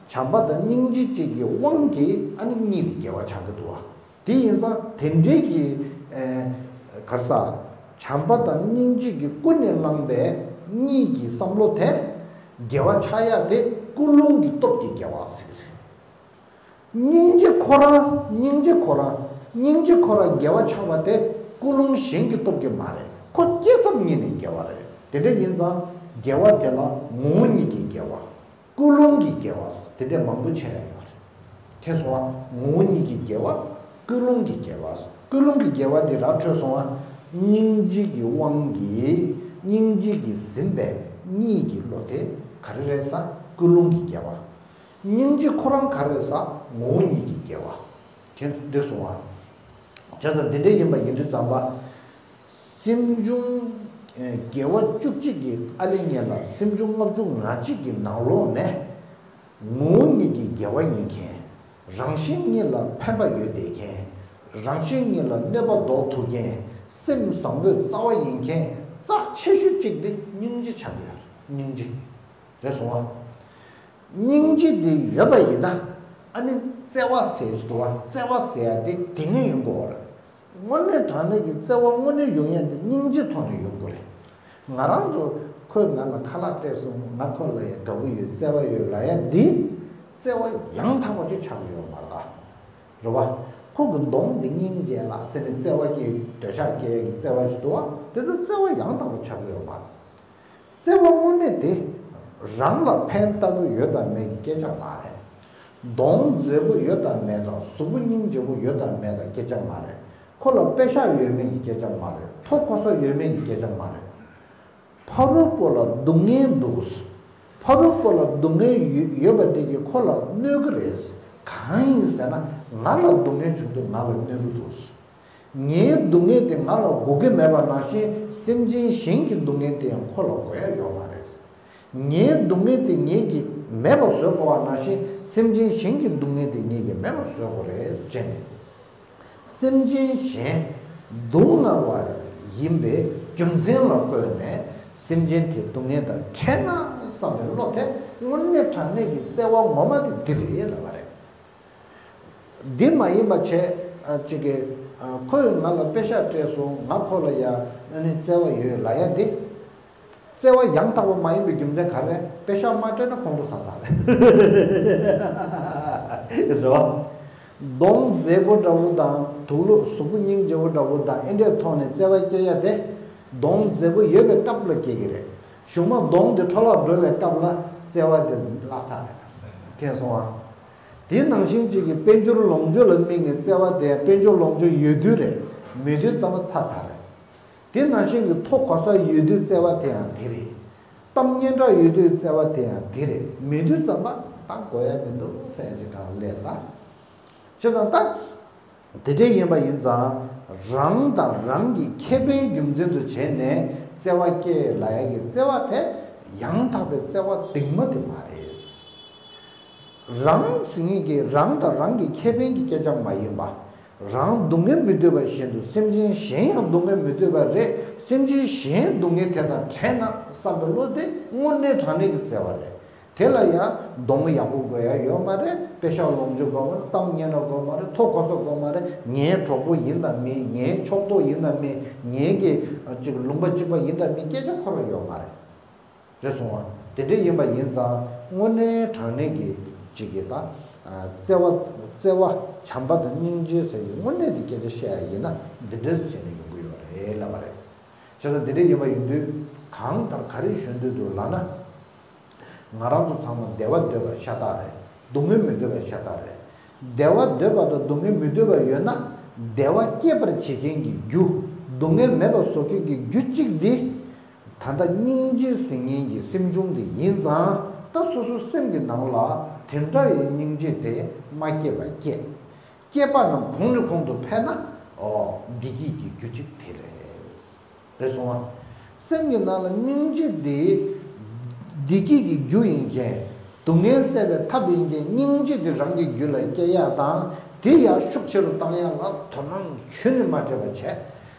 བྱམས་པ་དང་སྙིང་རྗེ་བཅས་ཀྱི་དབང་གིས་ཨ་ནི་གཉིད་དེ་དགེ་བ་ཆགས་ཀྱི་འདུག་བ། དེ་ཡིན་ཙང་དེ་འདྲའི་གི་ཨེ། ག་རེ་ཟེར། བྱམས་པ་དང་སྙིང་རྗེ་གིས་ཀུན་ནས་བསླངས་པའི་གཉིད་ཀྱི་བསམ་བློ་དེ་དགེ་བ་ཆགས་ཡ་དེ་ཀུན་སློང་གི་སྟོབས་ཀྱིས་དགེ་བ་ཟེར་གྱི་རེད། སྙིང་རྗེ་ཁོ་རང་། སྙིང་རྗེ་ཁོ་རང་། སྙིང་རྗེ་ཁོ་རང་དགེ་བ་ཆགས་པ་དེ་ཀུན་སློང་གཞན་གྱི་སྟོབས་ཀྱིས་མ་རེད། ཁོ་སྐྱེས་ཙམ་ཉིད་ནས་དགེ་བ་རེད། དེ་འདྲ་ཡིན་ཙང་དགེ་བ་དེ་ལ་ངོ་བོ་ཉིད་ཀྱི་དགེ་བ། ཀུན་སློང་གི་དགེ་བ། དེ་འདྲ་མང་པོ་བྱས་ཡོད་པ་རེད། མཁྱེན་སོང་ང་། ངོ་བོ་ཉིད་ཀྱི་དགེ་བ། ཀུན་སློང་གི་དགེ་བ། ཀུན་སློང་གི་དགེ་བ་དེ་ར་འཕྲོད་སོང་ང་ སྙིང་རྗེ་གི་དབང་གིས་སྙིང་རྗེ་གིས་ཟིན་པའི་གཉིད་ཀྱི་བློ་དེ་ག་རེ་རེད་ཟེར་ན་ཀུན་སློང་གི་དགེ་བ། སྙིང་རྗེ་ཁོ་རང་ག་རེ་རེད་ཟེར་ན་ངོ་བོ་ཉིད་ཀྱི་དགེ་བ། དེ་འགྲིག་སོང་བ། བྱས་ཙང་འདི་འདྲ་ཡིན་པ་ཡིན་དུས་ཙམ་པ། སེམས་བྱུང་དགེ་བ་བཅུ་གཅིག་གི་ཨ་ལེ་ཉེ་ལ་སེམས་བྱུང་ལྔ་བཅུ་ང་གཅིག་གི་ནང་ལོགས་ནས། ངོ་བོ་ཉིད་ཀྱི་དགེ་བ་ཡིན་མཁན། རང་གཞན་གཉིས་ལ་ཕན་པ་ཡོད་བསྡད་མཁན། རང་གཞན་གཉིས་ལ་གནོད་པ་ཟློག་ཐུབ་མཁན། སེམས་བཟང་པོའི་རྩ་བ་ཡིན་མཁན་རྩ་ཆེ་ཤོས་གཅིག་དེ་སྙིང་རྗེ་ཆགས་ཀྱི་ཡོད་རེད། སྙིང་རྗེ། རེད་སོང་ཨ། སྙིང་རྗེ་དེ་ཡོད་པ་ཡིན་ན་ཨ་ནི་བརྩེ་བ་ཟེར་གྱི་འདུག་བ། བརྩེ་བ་ཟེར་ཡ་དེ་དེ་ནས་ཡོང་དགོས་པ་རེད། དངོས་གནས་དྲང་གནས་ཀྱི་བརྩེ་བ་དངོས་གནས་ཡོང་ཡ་དེ་སྙིང་རྗེ་ཐོག་ནས་ཡོང་དགོས་རེད། ང་རང་ཚོ་ཁོས་ང་ལ་ཁ་ལག་སྤྲད་སོང་། ང་ཁོ་ལ་ཡ་དགའ་པོ་ཡོད། བརྩེ་བ་ཡོད་ལབ་ཡ་འདི་བརྩེ་བ་ཡང་དག་པ་ཅིག་ཆགས་ཀྱི་ཡོད་མ་རེད། རེད་བ། ཁོ་གི་གདོང་འདི་སྙིང་རྗེ་ལགས་ཟེར་ནས་བརྩེ་བ་གི་འདོད་ཆགས་སྐྱེ་ཡ་གི་བརྩེ་བ་ཅིག་འདུག་བ། དེ་ཚོ་བརྩེ་བ་ཡང་དག་པ་ཆགས་ཀྱི་ཡོད་མ་རེད། བརྩེ་བ་དངོས་གནས་དེ་རང་ལ་ཕན་ལྟ་བུ་ཡོད་དམ་མེད་ཀྱི་སྐད་ཆ་མ་རེད། གདོང་མཛེས་པོ་ཡོད་དམ་མེད་དང་གཟུགས་པོ་སྙིང་རྗེ་པོ་ཡོད་དམ་མེད་ལ་སྐད་ཆ་མ་རེད། ཁོ་ལ་པེ་ཤག་ཡོད་མེད་ཀྱི་སྐད་ཆ་མ་རེད། མཐོ་གོ་ས་ཡོད་མེད་ཀྱི་སྐད་ཆ་མ་རེད། ཕ་རོལ་པོ་ལ་སྡུག་བསྔལ་འདུག་ཕ་རོལ་པོ་ལ་སྡུག་བསྔལ་ཡོད་ཡོད་པ་དེ་གིས་ཁོ་ལ་གནོད་ཀྱི་རེད། གང་ཡིན་ཟེར་ན་ང་ལ་སྡུག་བསྔལ་བྱུང་དུས་ང་ལ་གནོད་ཀྱི་འདུག་ངའི་སྡུག་བསྔལ་དེ་ང་ལ་དགོས་ཀྱི་མེད་པ་ནང་བཞིན་སེམས་ཅན་གཞན་གྱི་སྡུག་བསྔལ་དེ་ཡང་ཁོ་ལ་དགོས་ཡ་ཡོད་མ་རེད། ངའི་སྡུག་བསྔལ་དེ་ངེད་ཀྱིས་མེད་པ་བཟོ་དགོས་པ་ནང་བཞིན་སེམས་ཅན་གཞན་གྱི་སྡུག་བསྔལ་དེ་ངེད་ཀྱིས་མེད་པ་བཟོ་དགོས་རེད་ཅེས་ནས། སེམས་ཅན་གཞན་སྡུག་བསྔལ་བ་ཡིན་པའི་རྒྱུ་མཚན་ལ་བཀོད་ནས་སེམས་ཅན་དེ་སྡུག་བསྔལ་དང་བྲལ་ན་བསམ་པའི་བློ་དེ་དངོས་གནས་དྲང་གནས་ཀྱི་བརྩེ་བ་ངོ་མ་དེ་འདི་རེད་ལབ་པ་རེད། འདི་མ་ཡིན་པ་བྱས་ཨ་ཅིག་གིས་ཨ་ཁོས་ང་ལ་པེ་ཤག་སྤྲད་སོང་། ང་ཁོ་ལ་ཡ་ཨ་ནི་བརྩེ་བ་ཡོད་ལབ་ཡ་འདི། བརྩེ་བ་ཡང་དག་པ་མ་ཡིན་པའི་རྒྱུ་མཚན་ག་རེ་རེད། པེ་ཤག་མ་སྤྲད་ན་ཁོང་ཁྲོ་ཟ་ས་རེད། རེད་བ། གདོང་མཛེས་པོ་འདྲ་བོ་དང་དུག་ལོག་གཟུགས་པོ་སྙིང་རྗེ་བོ་འདྲ་བོ་དང་ཨེ་འདྲའི་ཐོག་ནས་བརྩེ་བ་སྐྱེ་ཡ་དེ། གདོང་མཛེས་པོ་ཡོད་པའི་སྐབས་ལ་སྐྱེ་གི་རེད། གཞུག་མ་གདོང་དེ་འཕྲོ་བརླག་འགྲོ་བའི་སྐབས་ལ་བརྩེ་བ་དེ་བརླག་ཚར་རེད། མཁྱེན་སོང་ཨ། དེ་ནང་བཞིན་གཅིག་གི་དཔལ་འབྱོར་ལོངས་སྤྱོད་ལ་དམིགས་ནས་བརྩེ་བ་དེ་དཔལ་འབྱོར་ལོངས་སྤྱོད་ཡོད་དུས་རེད། མེད་དུས་ཙམ་པ་ཚར་ཚར་རེད། དེ་ནང་བཞིན་གྱི་མཐོ་གོ་ས་ཡོད་དུས་བརྩེ་བ་དེ་ཡང་དེ་རེད། གཏམ་སྙན་གྲགས་ཡོད་དུས་བརྩེ་བ་དེ་ཡང་དེ་རེད། མེད་དུས་ཙམ་པ་ད་དགོས་ཡ་མི་འདུག་ཟེར་ཡ་ཅིག་གང་སླེབས་ལ། བྱས་ཙང་ད། དེ་འདྲ་ཡིན་པ་ཡིན་ཙང་རང་དང་རང་གི་ཁེ་ཕན་རྒྱུ་མཚན་དུ་བྱས་ནས་བརྩེ་བ་སྐྱེ་ལབ་ཡ་གི་བརྩེ་བ་དེ་ཡང་དག་པའི་བརྩེ་བ་གདིང་མ་དེ་མ་རེད། རང་ཟེར་མཁན་གྱི་རང་དང་རང་གི་ཁེ་ཕན་གྱི་སྐད་ཆ་མ་ཡིན་པ། རང་སྡུག་བསྔལ་མི་འདོད་པ་བཞིན་དུ་སེམས་ཅན་གཞན་ཡང་སྡུག་བསྔལ་མི་འདོད་པ་རེད། སེམས་ཅན་གཞན་སྡུག་བསྔལ་དེ་དང་བྲལ་ན་བསམ་པའི་བློ་དེ་དངོས་གནས་དྲང་གནས་ཀྱི་བརྩེ་བ་རེད། དེ་ལ་ཡང་གདོང་ཡག་པོ་དགོས་ཡ་ཡོད་མ་རེད། པེ་ཤག་ལོངས་སྤྱོད་དགོས་མ་རེད། གཏམ་སྙན་གྲགས་དགོས་མ་རེད། མཐོ་གོ་ས་དགོས་མ་རེད། ངའི་གྲོགས་པོ་ཡིན་དང་མིན། ངའི་ཕྱོགས་གཏོགས་ཡིན་དང་མིན། ངའི་གི་ཅིག་ལུང་པ་གཅིག་པ་ཡིན་དང་མིན་སྐད་ཆ་ཁོ་རང་ཡོད་མ་རེད། རེད་སོང་བ། དེ་འདྲ་ཡིན་པ་ཡིན་ཙང་དངོས་གནས་དྲང་གནས་ཀྱི་ཅིག་གི་ད་བརྩེ་བ་བརྩེ་བ་བྱམས་པ་དང་སྙིང་རྗེ་ཟེར་གྱི་དངོས་གནས་དེ་སྐད་ཆ་བཤད་ཡ་ཡིན་ན་འདི་འདྲ་ཟེར་བྱས་ནས་ཡོང་གི་ཡོད་རེད་ལབ་པ་རེད། བྱས་ཙང་འདི་འདྲ་ཡིན་པ་ཡིན་དུས་གང་ལྟར་ག་རེ་ཞུ་འདོད་འདུག་ལབ་ན། ང་རང་ཚོ་ཚང་མ་བདེ་བ་འདོད་པ་ཤ་སྟག་རེད། སྡུག་བསྔལ་མི་འདོད་པ་ཤ་སྟག་རེད། བདེ་བ་འདོད་པ་དང་སྡུག་བསྔལ་མི་འདོད་པ་ཡོད་ན། བདེ་བ་སྐྱེད་པར་བྱེད་མཁན་གྱི་རྒྱུ། སྡུག་བསྔལ་མེད་པར་བཟོ་མཁན་གྱི་རྒྱུ་གཅིག་འདི། ད་ལྟ་སྙིང་རྗེ་ཟེར་མཁན་གྱི་སེམས་བྱུང་དེ་ཡིན་ཙང་ད་སོ་སོ་སེམས་ཀྱི་ནང་ལ་དེ་འདྲ་ཡི་སྙིང་རྗེ་དེ་མ་སྐྱེས་པ་སྐྱེས། སྐྱེས་པ་རྣམས་གོང་ནས་གོང་དུ་འཕེལ་ན། ཨོ། བདེ་སྐྱིད་ཀྱི་རྒྱུ་གཅིག་དེ་རེད། རེད་སོང་ཨ། སེམས་ཀྱི་ནང་ལ་སྙིང་རྗེ་འདི་བདེ་སྐྱིད་ཀྱི་རྒྱུ་ཡིན་མཁན། སྡུག་བསྔལ་སེལ་བའི་ཐབས་ཡིན་མཁན་སྙིང་རྗེ་འདི་རང་གི་རྒྱུད་ལ་སྐྱེ་ཡག་དང་དེ་ཡར་ཤུགས་ཆེ་རུ་བཏང་ཡག་ལ་དོ་སྣང་ཁྱོན་ནས་མ་བྲལ་བ་བྱས།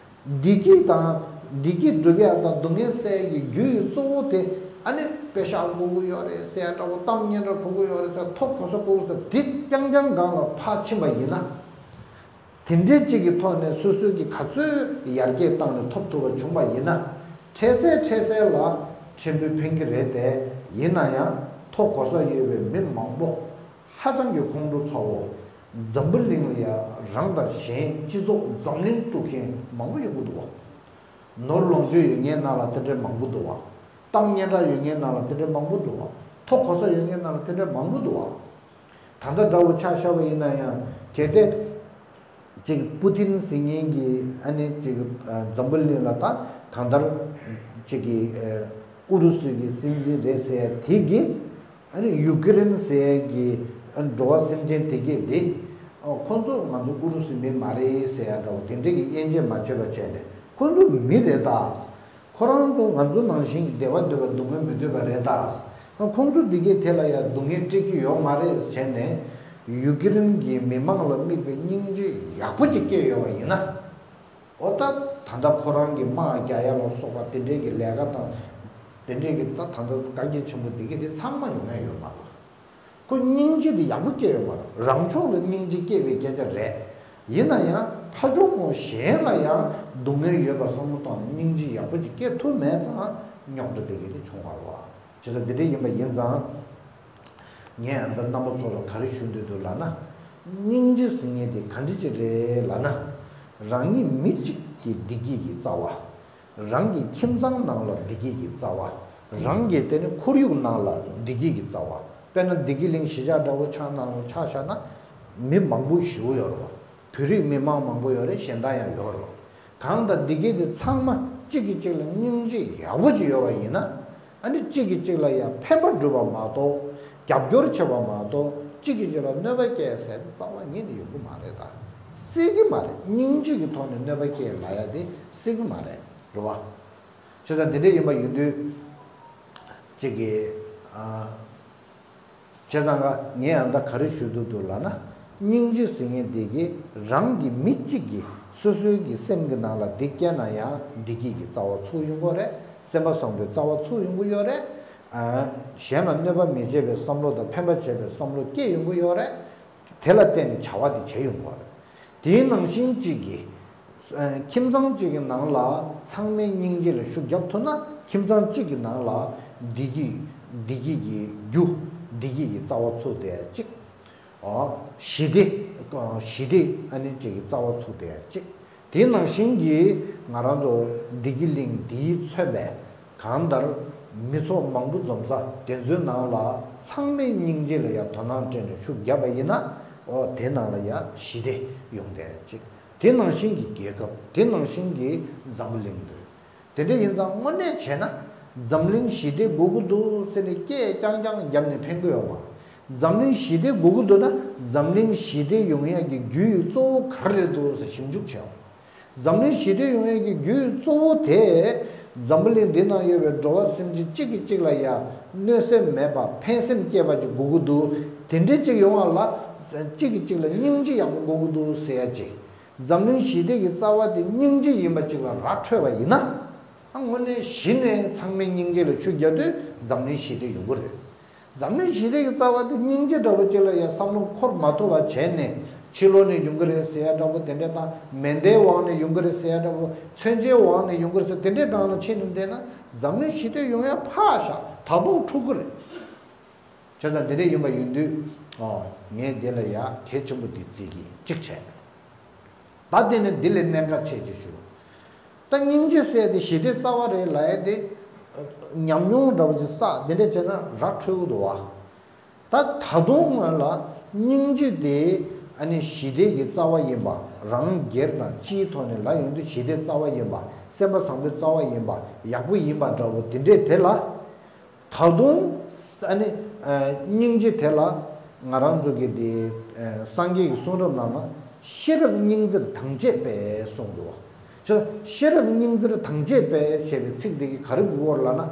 བདེ་སྐྱིད་དང་བདེ་སྐྱིད་སྒྲུབ་ཡག་དང་སྡུག་བསྔལ་སེལ་ཡག་གི་རྒྱུ་ཡི་གཙོ་བོ་དེ་ཨ་ནི་པེ་ཤག་དགོས་ཀྱི་ཡོད་རེད་ཟེར་ཡག་འདྲ་བོ། གཏམ་སྙན་གྲགས་དགོས་ཀྱི་ཡོད་རེད་ཟེར། མཐོ་གོ་ས་དགོས་ཀྱི་ཟེར། དེ་རྐྱང་རྐྱང་སྒང་ལ་ཕར་ཕྱིན་པ་ཡིན་ན། དེ་འདྲའི་གཅིག་གི་ཐོག་ནས་སོ་སོའི་གི་ག་ཚོད་ཡར་རྒྱས་བཏང་ནས་ཐོབ་ཐུབ་པ་བྱུང་བ་ཡིན་ན། འཕྲལ་སེལ་འཕྲལ་སེལ་ལ་ཕྲན་བུ་ཕན་གྱི་རེད་དེ། ཡིན་ན་ཡང་མཐོ་གོ་ས་ཡོད་པའི་མི་མང་པོ་ཧ་ཅང་གི་ཁོང་ཁྲོ་ཚ་བོ། འཛམ་བུ་གླིང་ལ་ཡང་རང་དང་གཞན་སྤྱི་ཚོགས་འཛམ་གླིང་དཀྲུག་མཁན་མང་པོ་ཡོང་གི་འདུག་བ། ནོར་ལོངས་སྤྱོད་ཡོད་མཁན་ནང་ལ་དེ་འདྲའི་མང་པོ་འདུག་བ། གཏམ་སྙན་གྲགས་ཡོད་མཁན་ནང་ལ་དེ་འདྲའི་མང་པོ་འདུག་བ། མཐོ་གོ་ས་ཡོད་མཁན་ནང་ལ་དེ་འདྲའི་མང་པོ་འདུག་བ། ད་ལྟ་འདྲ་བོ་ཆ་བཞག་པ་ཡིན་ན་ཡང་གལ་ཏེ། ཅིག་པུ་ཏིན་ཟེར་མཁན་གྱི་ཨ་ནི་ཅིག་འཛམ་བུ་གླིང་ལ་ད་གང་ལྟར་ཅིག་གི་ཨུ་རུ་སུ་གི་སྲིད་འཛིན་རེད་ཟེར་ཡ་དེ་གིས། ཨ་ནི་ཡུ་ཀེ་རེན་ཟེར་ཡ་གི་ཨ་ནི་འགྲོ་བ་སེམས་ཅན་དེ་གས་དེ། ཨ་ཁོ་ཚོ་ང་ཚོ་ཨུ་རུ་སུའི་མི་མ་རེད་ཟེར་ཡ་འདྲ་བོ་དེ་འདྲས་ཀྱི་དབྱེ་འབྱེད་མ་བྱས་པ་བྱས་ནས་ཁོ་ཚོ་མི་རེད་ད། ཁོ་རང་ཚོ་ང་ཚོ་ནང་བཞིན་གྱི་བདེ་བ་འདོད་པ་སྡུག་བསྔལ་མི་འདོད་པ་རེད་ད། ཨ་ཁོང་ཚོ་འདི་གས་དེ་ལ་ཡ་སྡུག་བསྔལ་སྤྲད་ཀྱི་ཡོད་མ་རེད་བྱས་ནས་ཡུ་ཀེ་རེན་གྱི་མི་མང་ལ་དམིགས་པའི་སྙིང་རྗེ་ཡག་པོ་ཅིག་སྐྱེས་ཡོད་པ་ཡིན་ན། འོ་ད་ད་ལྟ་ཁོ་རང་གི་དམག་རྒྱག་ཡ་ལ་སོགས་པ་དེ་འདྲས་ཀྱི་ལས་ཀ་དང་། དེ་འདྲས་ཀྱི་ད་ད་ལྟ་དཀའ་ངལ་ཆེན་པོ་དེ་གས་དེ་ཚང་མ་ཡོང་ཡ་ཡོད་མ་རེད། ཁོ་སྙིང་རྗེ་དེ་ཡག་པོ་སྐྱེས་ཡོད་མ་རེད། རང་ཕྱོགས་ལ་སྙིང་རྗེ་སྐྱེས་པའི་སྐད་ཆ་རེད། ཡིན་ན་ཡང་ཕ་ཕྱོགས་ངོ་གཞན་ལ་ཡང་སྡུག་བསྔལ་ཡོད་པ་བསམ་བློ་བཏང་ནས་སྙིང་རྗེ་ཡག་པོ་ཅིག་སྐྱེ་ཐུབ་མེད་ཙང་རྙོག་དྲ་དེ་གས་དེ་བྱུང་བ་རེད་བ། བྱས་ཙང་འདི་འདྲ་ཡིན་པ་ཡིན་ཙང་། ངས་ཨ་ནི་རྣམ་པ་ཚོ་ལ་ག་རེ་ཞུ་འདོད་འདུག་ལབ་ན། སྙིང་རྗེ་ཟེར་མཁན་དེ་ག་འདྲ་ཅིག་རེད་ལབ་ན། རང་ཉིད་མི་གཅིག་གི་བདེ་སྐྱིད་ཀྱི་རྩ་བ། རང་གི་ཁྱིམ་ཚང་ནང་ལ་བདེ་སྐྱིད་ཀྱི་རྩ་བ། རང་གི་དེ་ནི་ཁོར་ཡུག་ནང་ལ་བདེ་སྐྱིད་ཀྱི་རྩ་བ། དཔེར་ན་བདེ་སྐྱིད་གླིང་གཞིས་ཆགས་འདྲ་བོ་ཆགས་ནང་ཆ་བཞག་ན། མི་མང་པོ་ཞེ་པོ་ཡོད་རེད་བ། བོད་རིགས་མི་མང་མང་པོ་ཡོད་རེད། གཞན་དག་ཡང་ཡོད་རེད་བ། གང་ལྟར་འདི་གས་དེ་ཚང་མ་གཅིག་གིས་གཅིག་ལ་སྙིང་རྗེ་ཡག་པོ་ཅིག་ཡོད་པ་ཡིན་ན། ཨ་ནི་གཅིག་གིས་གཅིག་ལ་ཡང་ཕན་པ་སྒྲུབ་པ་མ་གཏོགས། རྒྱབ་སྐྱོར་བྱེད་པ་མ་གཏོགས་གཅིག་གིས་གཅིག་ལ་གནོད་པ་སྐྱེལ་ཟེར་ནི་རྩ་བ་ཉིད་ནས་ཡོང་གི་མ་རེད་ད། སྲིད་ཀྱི་མ་རེད། སྙིང་རྗེ་གི་ཐོག་ནས་གནོད་པ་སྐྱེལ་ལབ་ཡ་དེ་སྲིད་ཀྱི་མ་རེད། རེད་བ། བྱས་ཙང་འདི་འདྲ་ཡིན་པ་ཡིན་དུས། གཅིག་གིས། ཨ། བྱས་ཙང་ང་ངས་ཨ་ད་ག་རེ་ཞུ་འདོད་འདུག་ལབ་ན། སྙིང་རྗེ་ཟེར་མཁན་དེ་གིས་རང་གི་མི་གཅིག་གིས་སོ་སོའི་གི་སེམས་ཀྱི་ནང་ལ་བདེ་སྐྱེས་ན་ཡང་བདེ་སྐྱིད་ཀྱི་རྩ་བ་ཚུགས་ཡོང་གི་རེད། སེམས་པ་བཟང་པོའི་རྩ་བ་ཚུགས་ཡོང་གི་ཡོད་རེད། ཨ། གཞན་ལ་གནོད་པ་མི་བྱེད་པའི་བསམ་བློ་དང་ཕན་པ་བྱེད་པའི་བསམ་བློ་སྐྱེ་ཡོང་གི་ཡོད་རེད། དེ་ལ་བརྟེན་ནས་བྱ་བ་དེ་བྱེད་ཡོང་གི་རེད། དེའི་ནང་བཞིན་གཅིག་གིས། ཨ། ཁྱིམ་ཚང་གཅིག་གི་ནང་ལ་ཚང་མས་སྙིང་རྗེ་ལ་ཤུགས་རྒྱབ་ཐུབ་ན། ཁྱིམ་ཚང་གཅིག་གི་ནང་ལ་བདེ་སྐྱིད། བདེ་སྐྱིད་ཀྱི་རྒྱུ། བདེ་སྐྱིད་ཀྱི་རྩ་བ་ཚུགས་བསྡད་ཡ་གཅིག། ཨོ། ཞི་བདེ། ཨོ། ཞི་བདེ་ཨ་ནི་གཅིག་གི་རྩ་བ་ཚུགས་བསྡད་ཡ་གཅིག། དེ་ནང་བཞིན་གྱིས་ང་རང་ཚོ་བདེ་སྐྱིད་གླིང་འདིས་མཚོན་པའི་གང་ལྟར་མི་ཚོགས་མང་པོ་འཛོམས་ས་དེ་ཚོའི་ནང་ལ་ཚང་མས་སྙིང་རྗེ་ལ་ཡ་དོ་སྣང་སྤྲད་ནས་ཤུགས་བརྒྱབ་པ་ཡིན་ན། ཨོ། དེ་ནང་ལ་ཡ་ཞི་བདེ་ཡོང་བསྡད་ཡ་གཅིག། དེ་ནང་བཞིན་གྱི་རྒྱལ་ཁབ། དེ་ནང་བཞིན་གྱི་འཛམ་བུ་གླིང་འདི། དེ་འདྲ་ཡིན་ཙང་དངོས་གནས་བྱས་ན། འཛམ་གླིང་ཞི་བདེ་དགོས་ཀྱི་འདུག་ཟེར་ནས་སྐད་རྐྱང་རྐྱང་བརྒྱབ་ནས་ཕན་གྱི་ཡོད་མ་རེད། འཛམ་གླིང་ཞི་བདེ་དགོས་ཀྱི་འདུག་ན། འཛམ་གླིང་ཞི་བདེ་ཡོང་ཡག་གི་རྒྱུ་ཡི་གཙོ་བོ་ག་རེ་རེད་འདུག་ཟེར་ཞིབ་འཇུག་བྱས་ཡོང་། འཛམ་གླིང་ཞི་བདེ་ཡོང་ཡག་གི་རྒྱུ་ཡི་གཙོ་བོ་དེ། འཛམ་བུ་གླིང་འདི་ན་ཡོད་པའི་འགྲོ་བ་སེམས་ཅན་གཅིག་གིས་གཅིག་ལ་ཡ་གནོད་སེམས་མེད་པ་ཕན་སེམས་སྐྱེས་པ་ཅིག་དགོས་ཀྱི་འདུག། དེ་འདྲའི་ཅིག་ཡོང་བ་ལ། གཅིག་གིས་གཅིག་ལ་སྙིང་རྗེ་ཡག་པོ་དགོས་ཀྱི་འདུག་ཟེར་ཡ་ཅིག། འཛམ་གླིང་ཞི་བདེ་གི་རྩ་བ་དེ་སྙིང་རྗེ་ཡིན་པ་ཅིག་ལ་ར་འཕྲོད་པ་ཡིན་ན། ཨ། དངོས་གནས་གཞི་ནས་ཚང་མས་སྙིང་རྗེ་ལ་ཤུགས་རྒྱག་དུས་འཛམ་གླིང་ཞི་བདེ་ཡོང་གི་རེད། འཛམ་གླིང་ཞི་བདེ་གི་རྩ་བ་དེ་སྙིང་རྗེ་འདྲ་པོ་ཅིག་ལ་ཡང་བསམ་བློ་འཁོར་མ་ཐུབ་པ་བྱས་ནས། ཕྱི་ལོགས་ནས་ཡོང་གི་རེད་ཟེར་ཡ་འདྲ་པོ་དེ་འདྲ་དང་། མེ་མདའི་འོག་ནས་ཡོང་གི་རེད་ཟེར་ཡ་འདྲ་པོ། མཚོན་ཆའི་འོག་ནས་ཡོང་གི་རེད་ཟེར་དེ་འདྲའི་སྒང་ལ་ཕྱིན་ནས་བསྡད་ན། འཛམ་གླིང་ཞི་བདེ་ཡོང་ཡ་ཕར་བཞག་ད་དུང་འཁྲུག་གི་རེད། བྱས་ཙང་འདི་འདྲ་ཡིན་པ་ཡིན་དུས། ཨོ། ངས་འདི་ལ་ཡ་གལ་ཆེན་པོ་འདི་བརྩི་གི་གཅིག་བྱས། ད་དེ་ནས་འདི་ལས་གནད་འགག་ཆེ་ཅིག་ཞུ། ད་སྙིང་རྗེ་ཟེར་དེ་ཞི་བདེའི་རྩ་བ་རེད་ལབ་ཡ་དེ། ཉམས་མྱོང་འདྲ་པོ་ཅིག་བསགས་འདི་འདྲ་བྱས་ན་ར་འཕྲོད་ཀྱི་འདུག་བ། ད་ད་དུང་སྔོན་ལ་སྙིང་རྗེ་དེ་ཨ་ནི་ཞི་བདེ་གི་རྩ་བ་ཡིན་པ། རང་སྒེར་དང་སྤྱིའི་ཐོག་ནས་ལབ་ཡོང་དུས་ཞི་བདེའི་རྩ་བ་ཡིན་པ། སེམས་པ་བཟང་པོའི་རྩ་བ་ཡིན་པ། ཡག་པོ་ཡིན་པ་འདྲ་པོ་དེ་འདྲས་དེ་ལ། ད་དུང་ཨ་ནི་ཨ་སྙིང་རྗེ་དེ་ལ་ང་རང་ཚོ་གི་དེ་ཨ་སངས་རྒྱས་ཀྱི་གསུང་རབ་ནང་ན་ཤེས་རབ་སྙིང་བརྩེར་དང་བཅས་པས་གསུངས་འདུག་བ། ཅི། ཤེས་རབ་སྙིང་བརྩེར་དང་བཅས་པས་ཞེས་པའི་ཚིག་དེ་གིས་ག་རེ་དགོས་ཀྱི་ཡོད་ལབ་ན།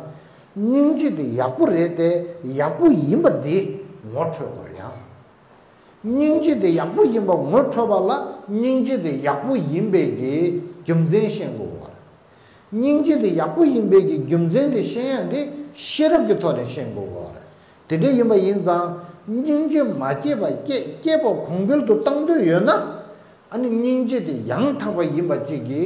སྙིང་རྗེ་དེ་ཡག་པོ་རེད་དེ། ཡག་པོ་ཡིན་པ་དེ་ངོ་འཕྲོད་དགོས་ཡང་། སྙིང་རྗེ་དེ་ཡག་པོ་ཡིན་པ་ངོ་འཕྲོད་པ་ལ་སྙིང་རྗེ་དེ་ཡག་པོ་ཡིན་པའི་གི་རྒྱུ་མཚན་ཤེས་དགོས་པ། སྙིང་རྗེ་དེ་ཡག་པོ་ཡིན་པའི་གི་རྒྱུ་མཚན་དེ་ཤེས་ཡག་དེ་ཤེས་རབ་ཀྱི་ཐོག་ནས་ཤེས་དགོས་པ་རེད། དེ་འདྲ་ཡིན་པ་ཡིན་ཙང་། སྙིང་རྗེ་མ་སྐྱེས་པ་སྐྱེ། སྐྱེས་པ་གོང་འཕེལ་དུ་བཏང་འདོད་ཡོད་ན། ཨ་ནི་སྙིང་རྗེ་དེ་ཡང་དག་པ་ཡིན་པ་གཅིག་གི་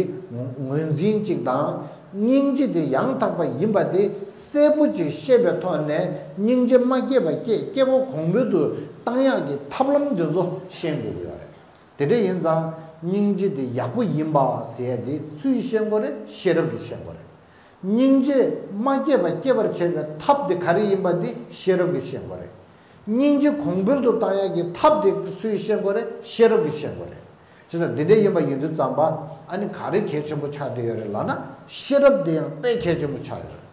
ངོས་འཛིན་གཅིག་དང་། སྙིང་རྗེ་དེ་ཡང་དག་པ་ཡིན་པ་དེ་གསལ་པོ་ཅིག་ཤེས་པའི་ཐོག་ནས། སྙིང་རྗེ་མ་སྐྱེས་པ་སྐྱེ། སྐྱེས་པ་གོང་འཕེལ་དུ་བཏང་ཡག་གི་ཐབས་ལམ་འདི་ཚོ་ཤེས་དགོས་ཀྱི་ཡོད་རེད། དེ་འདྲ་ཡིན་ཙང་། སྙིང་རྗེ་དེ་ཡག་པོ་ཡིན་པ་ཟེར་ཡ་དེ་སུས་ཤེས་དགོས་རེད། ཤེས་རབ་ཀྱིས་ཤེས་དགོས་རེད། སྙིང་རྗེ་མ་སྐྱེས་པ་སྐྱེ་བར་བྱེད་པའི་ཐབས་དེ་ག་རེ་ཡིན་པ་དེ་ཤེས་རབ་ཀྱིས་ཤེས་དགོས་རེད། སྙིང་རྗེ་གོང་འཕེལ་དུ་བཏང་ཡག་གི་ཐབས་དེ་སུས་ཤེས་དགོས་རེད། ཤེས་རབ་ཀྱིས་ཤེས་དགོས་རེད། བྱས་ཙང་འདི་འདྲ་ཡིན་པ་ཡིན་དུས་ཙམ་པ། ཨ་ནི་ག་རེ་གལ་ཆེན་པོ་ཆགས་བསྡད་ཡོད་རེད་ལབ་ན། ཤེས་རབ་དེ་ཡང་དཔེ་གལ་ཆེན་པོ་ཆགས་ཡོད་རེད།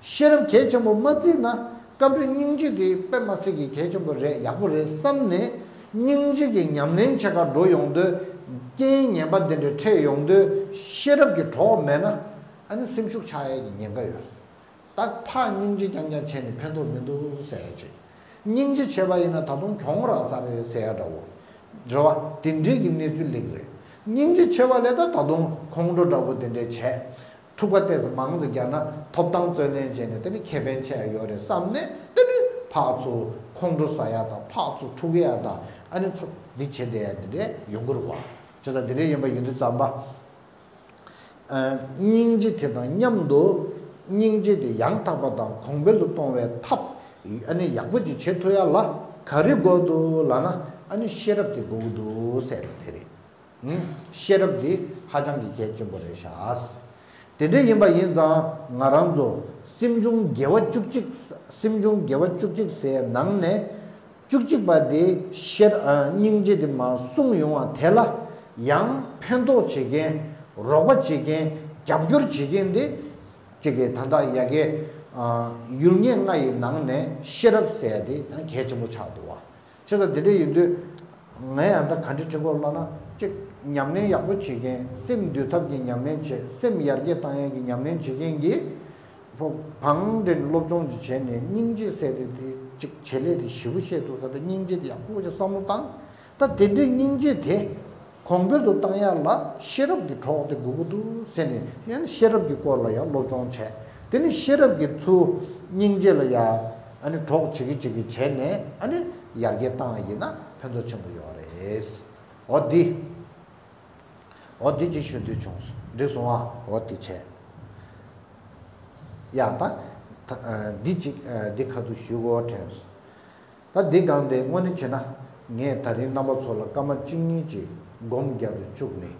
ཤེས་རབ་གལ་ཆེན་པོ་མ་བརྩིས་ན། སྐྱབས་འགྲོའི་སྙིང་རྗེ་དེ་དཔེ་མ་སྲིད་ཀྱི་གལ་ཆེན་པོ་རེད། ཡག་པོ་རེད་བསམ་ནས། སྙིང་རྗེ་གི་ཉམས་ལེན་བྱེད་གར་འགྲོ་ཡོང་དུས། རྐྱེན་ངན་པ་འདི་འདྲ་འཕྲད་ཡོང་དུས། ཤེས་རབ་ཀྱི་གྲོགས་མེད་ན། ཨ་ནི་སེམས་ཤུགས་ཆག་ཡས་ཀྱི་ཉེན་ཁ་ཡོད་རེད། ད་ཕར་སྙིང་རྗེ་རྐྱང་རྐྱང་བྱས་ནས་ཕན་ཐོགས་མི་འདུག་ཟེར་ཡ་ཅིག་སྙིང་རྗེ་བྱས་པ་ཡིན་ན་ད་དུང་གྱོང་རག་ས་རེད་ཟེར་ཡ་འདྲ་བོ། རེད་བ། དེ་འདྲའི་གི་གནས་ཚུལ་སླེབས་རེད། སྙིང་རྗེ་བྱས་པ་ལས་ད་ད་དུང་ཁོང་ཁྲོ་འདྲ་བོ་དེ་འདྲས་བྱས། འཁྲུག་པ་ཏོག་ཙམ་མང་ཙམ་རྒྱག་ན་ཐོབ་ཐང་རྩོད་ལེན་བྱས་ནས་དེ་ནི་ཁེ་ཕན་ཆེ་ཡ་ཡོད་རེད་བསམ་ནས། དེ་ནི་ཕར་ཚུར་ཁོང་ཁྲོ་ཟ་ཡ་དང་། ཕར་ཚུར་འཁྲུག་ཡ་དང་། ཨ་ནི་ཚོ་འདི་བྱེད་བསྡད་ཡ་འདི་འདྲས་ཡོང་གི་རེད་བ། བྱས་ཙང་འདི་འདྲས་ཡིན་པ་ཡིན་དུས་ཙམ་པ། སྙིང་རྗེ་དེ་དང་མཉམ་དུ། སྙིང་རྗེ་དེ་ཡང་དག་པ་དང་གོང་འཕེལ་དུ་གཏོང་བའི་ཐབས། ཨ་ནི་ཡག་པོ་ཅིག་བྱེད་ཐུབ་ཡ་ལ་ག་རེ་དགོས་འདུག་ལབ་ན། ཨ་ནི་ཤེས་རབ་དེ་དགོས་ཀྱི་འདུག་ཟེར་བ་དེ་རེད། ཨང་། ཤེས་རབ་དེ་ཧ་ཅང་གི་གལ་ཆེན་པོ་རེད་ཤག་དེ་འདྲ་ཡིན་པ་ཡིན་ཙང་ང་རང་ཚོ་སེམས་བྱུང་དགེ་བ་བཅུ་གཅིག་སེམས་བྱུང་དགེ་བ་བཅུ་གཅིག་ཟེར་ནང་ནས། བཅུ་གཅིག་པ་དེ་ཤེས། ཨ། སྙིང་རྗེ་དེ་མར་གསུངས་ཡོང་བ་དེ་ལ་ཡང་ཕན་ཐོགས་བྱེད་མཁན། རོགས་པ་བྱེད་མཁན། རྒྱབ་སྐྱོར་བྱེད་མཁན་དེ། གཅིག་གིས་ད་ལྟ་ཡ་གི། ཨ། ཡུལ་ངེས་ལྔ་ཡི་ནང་ནས་ཤེས་རབ་ཟེར་ཡ་དེ་ཡང་གལ་ཆེན་པོ་ཆགས་འདུག་བ། བྱས་ཙང་དེ་འདྲ་ཡིན་དུས། ངས་ཡང་ད་ག་འདྲ་དྲི་དགོས་ལབ་ན། གཅིག་ཉམས་ལེན་ཡག་པོ་བྱེད་མཁན། སེམས་འདུལ་ཐབས་ཀྱི་ཉམས་ལེན་བྱེད། སེམས་ཡར་རྒྱས་བཏང་ཡག་གི་ཉམས་ལེན་བྱེད་མཁན་གྱི། ཕོ། བང་འདྲེན་སློབ་སྦྱོང་ཅིག་བྱས་ནས་སྙིང་རྗེ་ཟེར་དེ་དེ་ཅིག་བྱེད་ལས་དེ་ཞེ་པོ་བཤད་འདུག་ས། དེ་སྙིང་རྗེ་དེ་ཡག་པོ་ཅིག་བསམ་བློ་བཏང་། ད་དེ་འདྲའི་སྙིང་རྗེ་དེ་གོང་འཕེལ་དུ་བཏང་ཡ་ལ་ཤེས་རབ་ཀྱི་གྲོགས་དེ་དགོས་ཀྱི་འདུག་ཟེར་ནས། ཡང་ཤེས་རབ་ཀྱི་སྐོར་ལ་ཡང་སློབ་སྦྱོང་བྱས། དེ་ནི་ཤེས་རབ་ཀྱི་ཚུར་སྙིང་རྗེ་ལ་ཡ། ཨ་ནི་གྲོགས་བྱེད་ཀྱི་བྱེད་ཀྱི་བྱས་ནས། ཨ་ནི་ཡར་རྒྱས་བཏང་བ་ཡིན་ན་ཕན་ཐོགས་ཆེན་པོ་ཡོད་རེད། འོ་འདི། འོ་འདི་གཅིག་ཞུ་འདོད་བྱུང་སོང་། འགྲིག་སོང་ཨ། འོ་འདི་བྱས། ཡ་ད། ད། ཨ། འདི་གཅིག་ཨ། འདི་ཁ་ཐུག་ཞུ་དགོས་དྲན་སོང་། ད་འདི་སྒང་དེ་དངོས་གནས་བྱས་ན། ངས་ད་རིང་རྣམ་པ་ཚོ་ལ་སྐར་མ་གཅིག་གཉིས་ཅིག་སྒོམ་རྒྱག་རུ་བཅུག་ནས་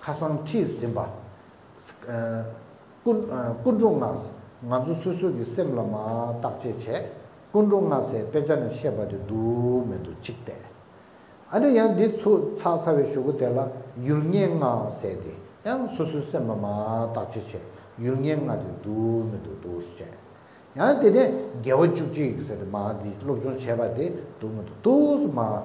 ཁ་སང་ཁྲིད་ཟིན་པ། ཨ། ཀུན། ཨ། ཀུན་འགྲོ་ལྔ། ང་ཚོ་སོ་སོ་གི་སེམས་ལ་མར་བརྟག་དཔྱད་བྱས། ཀུན་འགྲོ་ལྔ་ཟེར་དཔེ་ཆ་ནས་བཤད་པ་དེ་འདུག་མི་འདུག་གཅིག་བལྟས། ཨ་ནི་ཡང་འདི་ཚུར་ཚར་ཚར་བའི་གཞུག་གུ་དེ་ལ་ཡུལ་ངེས་ལྔ་ཟེར་དེ་ཡང་སོ་སོའི་སེམས་ལ་མར་བརྟག་དཔྱད་བྱས། ཡུལ་ངེས་ལྔ་དེ་འདུག་མི་འདུག་འདུག་ཟེར་བྱས། ཡང་དེ་ནས་དགེ་བ་བཅུ་གཅིག་ཟེར་དེ་མར་འདི་སློབ་སྦྱོང་བྱས་པ་དེ་འདུག་མི་འདུག་འདུག་སེ་མར་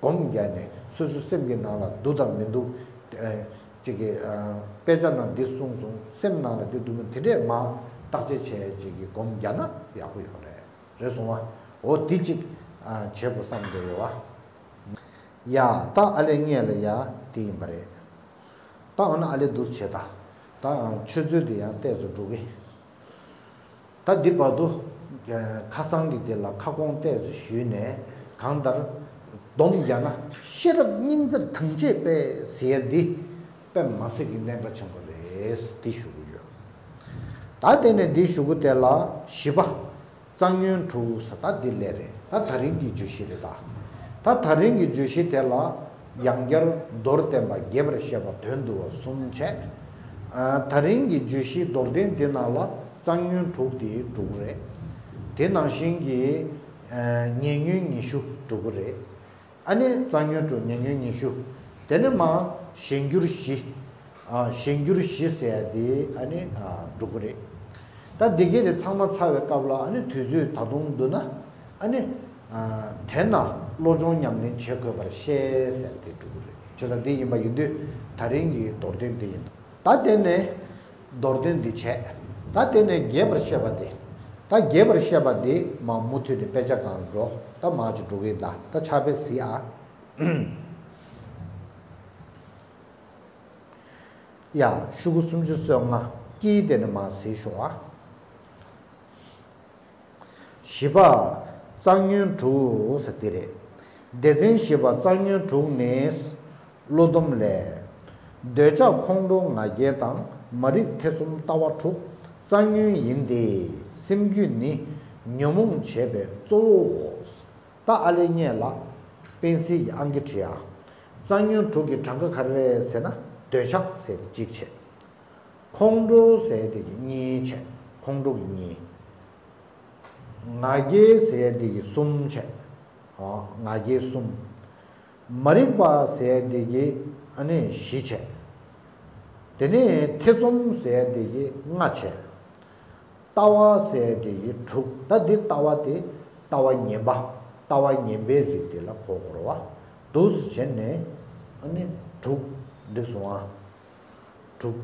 སྒོམ་རྒྱག་ནས། སོ་སོའི་སེམས་ཀྱི་ནང་ལ་འདུག་དང་མི་འདུག་ཨ། གཅིག་གིས། ཨ། དཔེ་ཆ་ནང་འདི་གསུངས་སོང་། སེམས་ནང་ལ་འདི་འདུག་མི་འདུག་དེ་འདྲས་མར་བརྟག་དཔྱད་བྱས། གཅིག་གིས་སྒོམ་རྒྱག་ན་ཡག་པོ་ཡོད་རེད། རེད་སོང་བ། འོ་འདི་གཅིག་ཨ། བྱེད་དགོས་བསམ་གྱི་ཡོད་བ། ཡ་ད་ཨ་ལས་ངེད་ལ་ཡ་དེ་ཡིན་པ་རེད། ད་འོ་ན་ཨ་ལས་འདུག་བྱེད་ད། ད་ཆུ་ཚོད་དེ་ཡང་ཏོག་ཙམ་འགྲོ་གི། ད་འདི་བར་དུ་ཁ་སང་གི་དེ་ལ་ཁ་སྐོང་ཏོག་ཙམ་ཞུས་ནས། གང་ལྟར་སྡོམ་རྒྱག་ན་ཤེས་རབ་སྙིང་བརྩེར་དམ་བཅས་པས་ཟེར་ཡ་འདི་དཔེ་མ་སྲིད་ཀྱི་གནད་འགག་ཆེན་པོ་རེད། འདི་ཞུ་གི་ཡོད། ད་དེ་ནས་འདི་ཞུ་གི་དེ་ལ་བཞི་པ། རྩ་ཉོན་དྲུག་ཟེར་ད་འདི་ལས་རེད། ད་ད་རིང་གི་བརྗོད་གཞི་རེད་ད། ད་ད་རིང་གི་བརྗོད་གཞི་དེ་ལ་ཡང་བསྐྱར་མདོར་བསྟན་པ་རྒྱས་པར་བཤད་པ་དོན་བསྡུ་བ་གསུམ་བྱས། ཨ། ད་རིང་གི་བརྗོད་གཞི་མདོར་བསྟན་དེ་ནང་ལ་རྩ་ཉོན་དྲུག་དེ་དྲུག་རེད། དེ་ནང་བཞིན་གྱི། ཨ། ཉེ་ཉོན་ཉི་ཤུ་དྲུག་རེད། ཨ་ནི་རྩ་ཉོན་དྲུག་ཉེ་ཉོན་ཉི་ཤུ། དེ་ནས་མར་གཞན་འགྱུར་བཞི། ཨ། གཞན་འགྱུར་བཞི་ཟེར་ཡ་དེ་ཨ་ནི། ཨ། དྲུག་རེད། ད་འདི་གས་དེ་ཚང་མ་ཚར་བའི་སྐབས་ལ། ཨ་ནི་དུས་ཚོད་ད་དུང་འདུག་ན། ཨ་ནི། ཨ། དེ་ན་བློ་སྦྱོང་ཉམས་ལེན་བྱེད་དགོས་པར་བཤད་ཟེར་དེ་དྲུག་རེད། བྱས་ཙང་འདི་ཡིན་པ་ཡིན་དུས་ད་རིང་གི་མདོར་བསྟན་འདི་ཡིན། ད་དེ་ནས་མདོར་བསྟན་འདི་བྱས། ད་དེ་ནས་རྒྱས་པར་བཤད་པ་དེ། ད་རྒྱས་པར་བཤད་པ་འདི་མར་མུ་མཐུད་ནས་དཔེ་ཆ་སྒང་འགྲོ། ད་མར་ཅིག་འགྲོ་གི་ཡིན་ད། ད་ཕྱག་དཔེ་གཟིགས་ཨ། ཡ། ཤོག་གུ་སུམ་ཅུ་སོ་ལྔ་གི་དེ་ནས་མར་གཟིགས་ཤོག་ཨ། བཞི་པ། རྩ་ཉོན་དྲུག་ཟེར་དེ་རེད། སྡེ་ཚན་བཞི་པ་རྩ་ཉོན་དྲུག་ནི། བློ་སྡོམ་ལས། འདོད་ཆགས་ཁོང་ཁྲོ་ང་རྒྱལ་དང་། མ་རིག་ཐེ་ཚོམ་ལྟ་བ་དྲུག། རྩ་ཉོན་ཡིན་ཏེ། སེམས་རྒྱུད་ནི། ཉོན་མོངས་བྱས་པའི་གཙོ་བོའོ། ད་ཨ་ལས་ངེད་ལ་པེན་སིལ་གྱི་ཨང་ཀི་བྲིས་ཨ། རྩ་ཉོན་དྲུག་གི་གྲངས་ཀ་ག་རེ་རེད་ཟེར་ན། འདོད་ཆགས་ཟེར་དེ་གཅིག་བྱས། ཁོང་ཁྲོ་ཟེར་དེ་གི་གཉིས་བྱས། ཁོང་ཁྲོ་གི་གཉིས། ང་རྒྱལ་ཟེར་དེ་གི་གསུམ་བྱས། ཨ། ང་རྒྱལ་གསུམ། མ་རིག་པ་ཟེར་དེ་གི་ ཨ་ནི་བཞི་བྱས། དེ་ནས་ཐེ་ཚོམ་ཟེར་ཡ་དེ་གིས་ལྔ་བྱས། ལྟ་བ་ཟེར་ཡ་དེ་གིས་དྲུག་ད་འདི་ལྟ་བ་དེ་ལྟ་བ་ངན་པ། ལྟ་བ་ངན་པའི་རིགས་དེ་ལ་གོ་དགོས་རེད་བ། འདུག་སེ་བྱས་ནས་ཨ་ནི་དྲུག་འགྲིག་སོང་ཨ། དྲུག་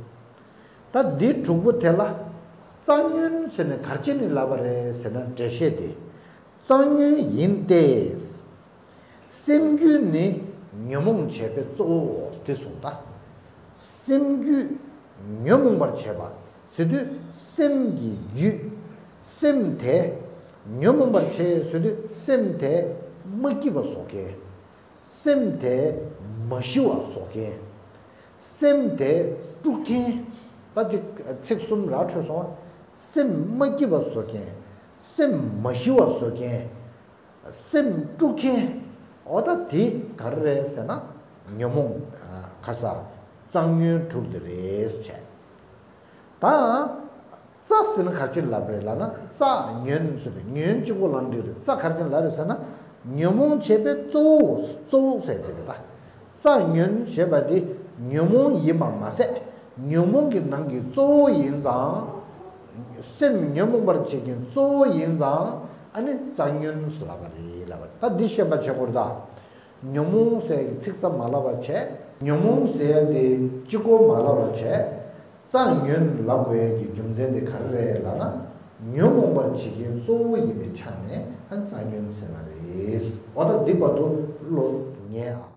ད་འདི་དྲུག་པོ་དེ་ལ་རྩ་ཉོན་ཟེར་ནས་ག་རེ་བྱས་ནས་ལབ་པ་རེད་ཟེར་ན། འགྲེལ་བཤད་དེ། རྩ་ཉོན་ཡིན་ཏེ། སེམས་རྒྱུད་ནི་ཉོན་མོངས་བྱས་པས་གཙོ་བོའོ་དེ་གསུངས་ད། སེམས་རྒྱུད་ཉོན་མོངས་པར་བྱས་པ་ཟེར་དུས་སེམས་ཀྱི་རྒྱུད། སེམས་དེ་ཉོན་མོངས་པར་བྱས་ཟེར་དུས་སེམས་དེ་མ་སྐྱིད་པ་བཟོ་མཁན། སེམས་དེ་མ་ཞི་བ་བཟོ་མཁན། སེམས་དེ་དཀྲུག་མཁན། ད་ཅིག་ཚིག་གསུམ་ར་འཕྲོད་སོང་བ། སེམས་མ་སྐྱིད་པ་བཟོ་མཁན། སེམས་མ་ཞི་བ་བཟོ་མཁན། སེམས་དཀྲུག་མཁན། འོ་ད་དེ་ག་རེ་རེད་ཟེར་ན། ཉོན་མོངས་ཁ་ས་རྩ་ཉོན་དྲུག་དེ་རེད་བྱས། ད། རྩ་ཟེར་ན་ག་རེ་བྱས་ནས་ལབ་རེད་ལབ་ན། རྩ་ཉོན་ཟེར་བའི་ཉོན་གཅིག་པོ་ལབ་འགྲིག་རེད། རྩ་ག་རེ་བྱས་ནས་ལབ་རེད་ཟེར་ན། ཉོན་མོངས་བྱས་པའི་གཙོ་བོ་གཙོ་བོ་ཟེར་དེ་རེད་ད། རྩ་ཉོན་ཞེས་པ་དེ་ཉོན་མོངས་ཡིན་པ་མ་ཟད། ཉོན་མོངས་ཀྱི་ནང་གི་གཙོ་བོ་ཡིན་ཙང་། སེམས་ཉོན་མོངས་པར་བྱེད་མཁན་གཙོ་བོ་ཡིན་ཙང་། ཨ་ནི་རྩ་ཉོན་ཟེར་ལབ་པ་རེད་ལབ་པ་རེད། ད་འདི་ཤེས་པ་བྱེད་དགོས་རེད་ད། ཉོན་མོངས་ཟེར་གྱི་ཚིག་རྩ་མ་ལབ་པ་བྱས། ཉོན་མོངས་ཟེར་ཡ་དེ་གཅིག་པོ་མ་ལབ་པ་བྱས། རྩ་ཉོན་ལབ་དགོས་ཡ་གི་རྒྱུ་མཚན་དེ་ག་རེ་རེད་ལབ་ན། ཉོན་མོངས་པར་བྱེད་མཁན་གཙོ་བོ་ཡིན་པའི་ཆ་ནས་ཨ་རྩ་ཉོན་ཟེར་བ་རེད། འོ་ད་འདི་བར་དུ་བློ་ཉེ་ཨ།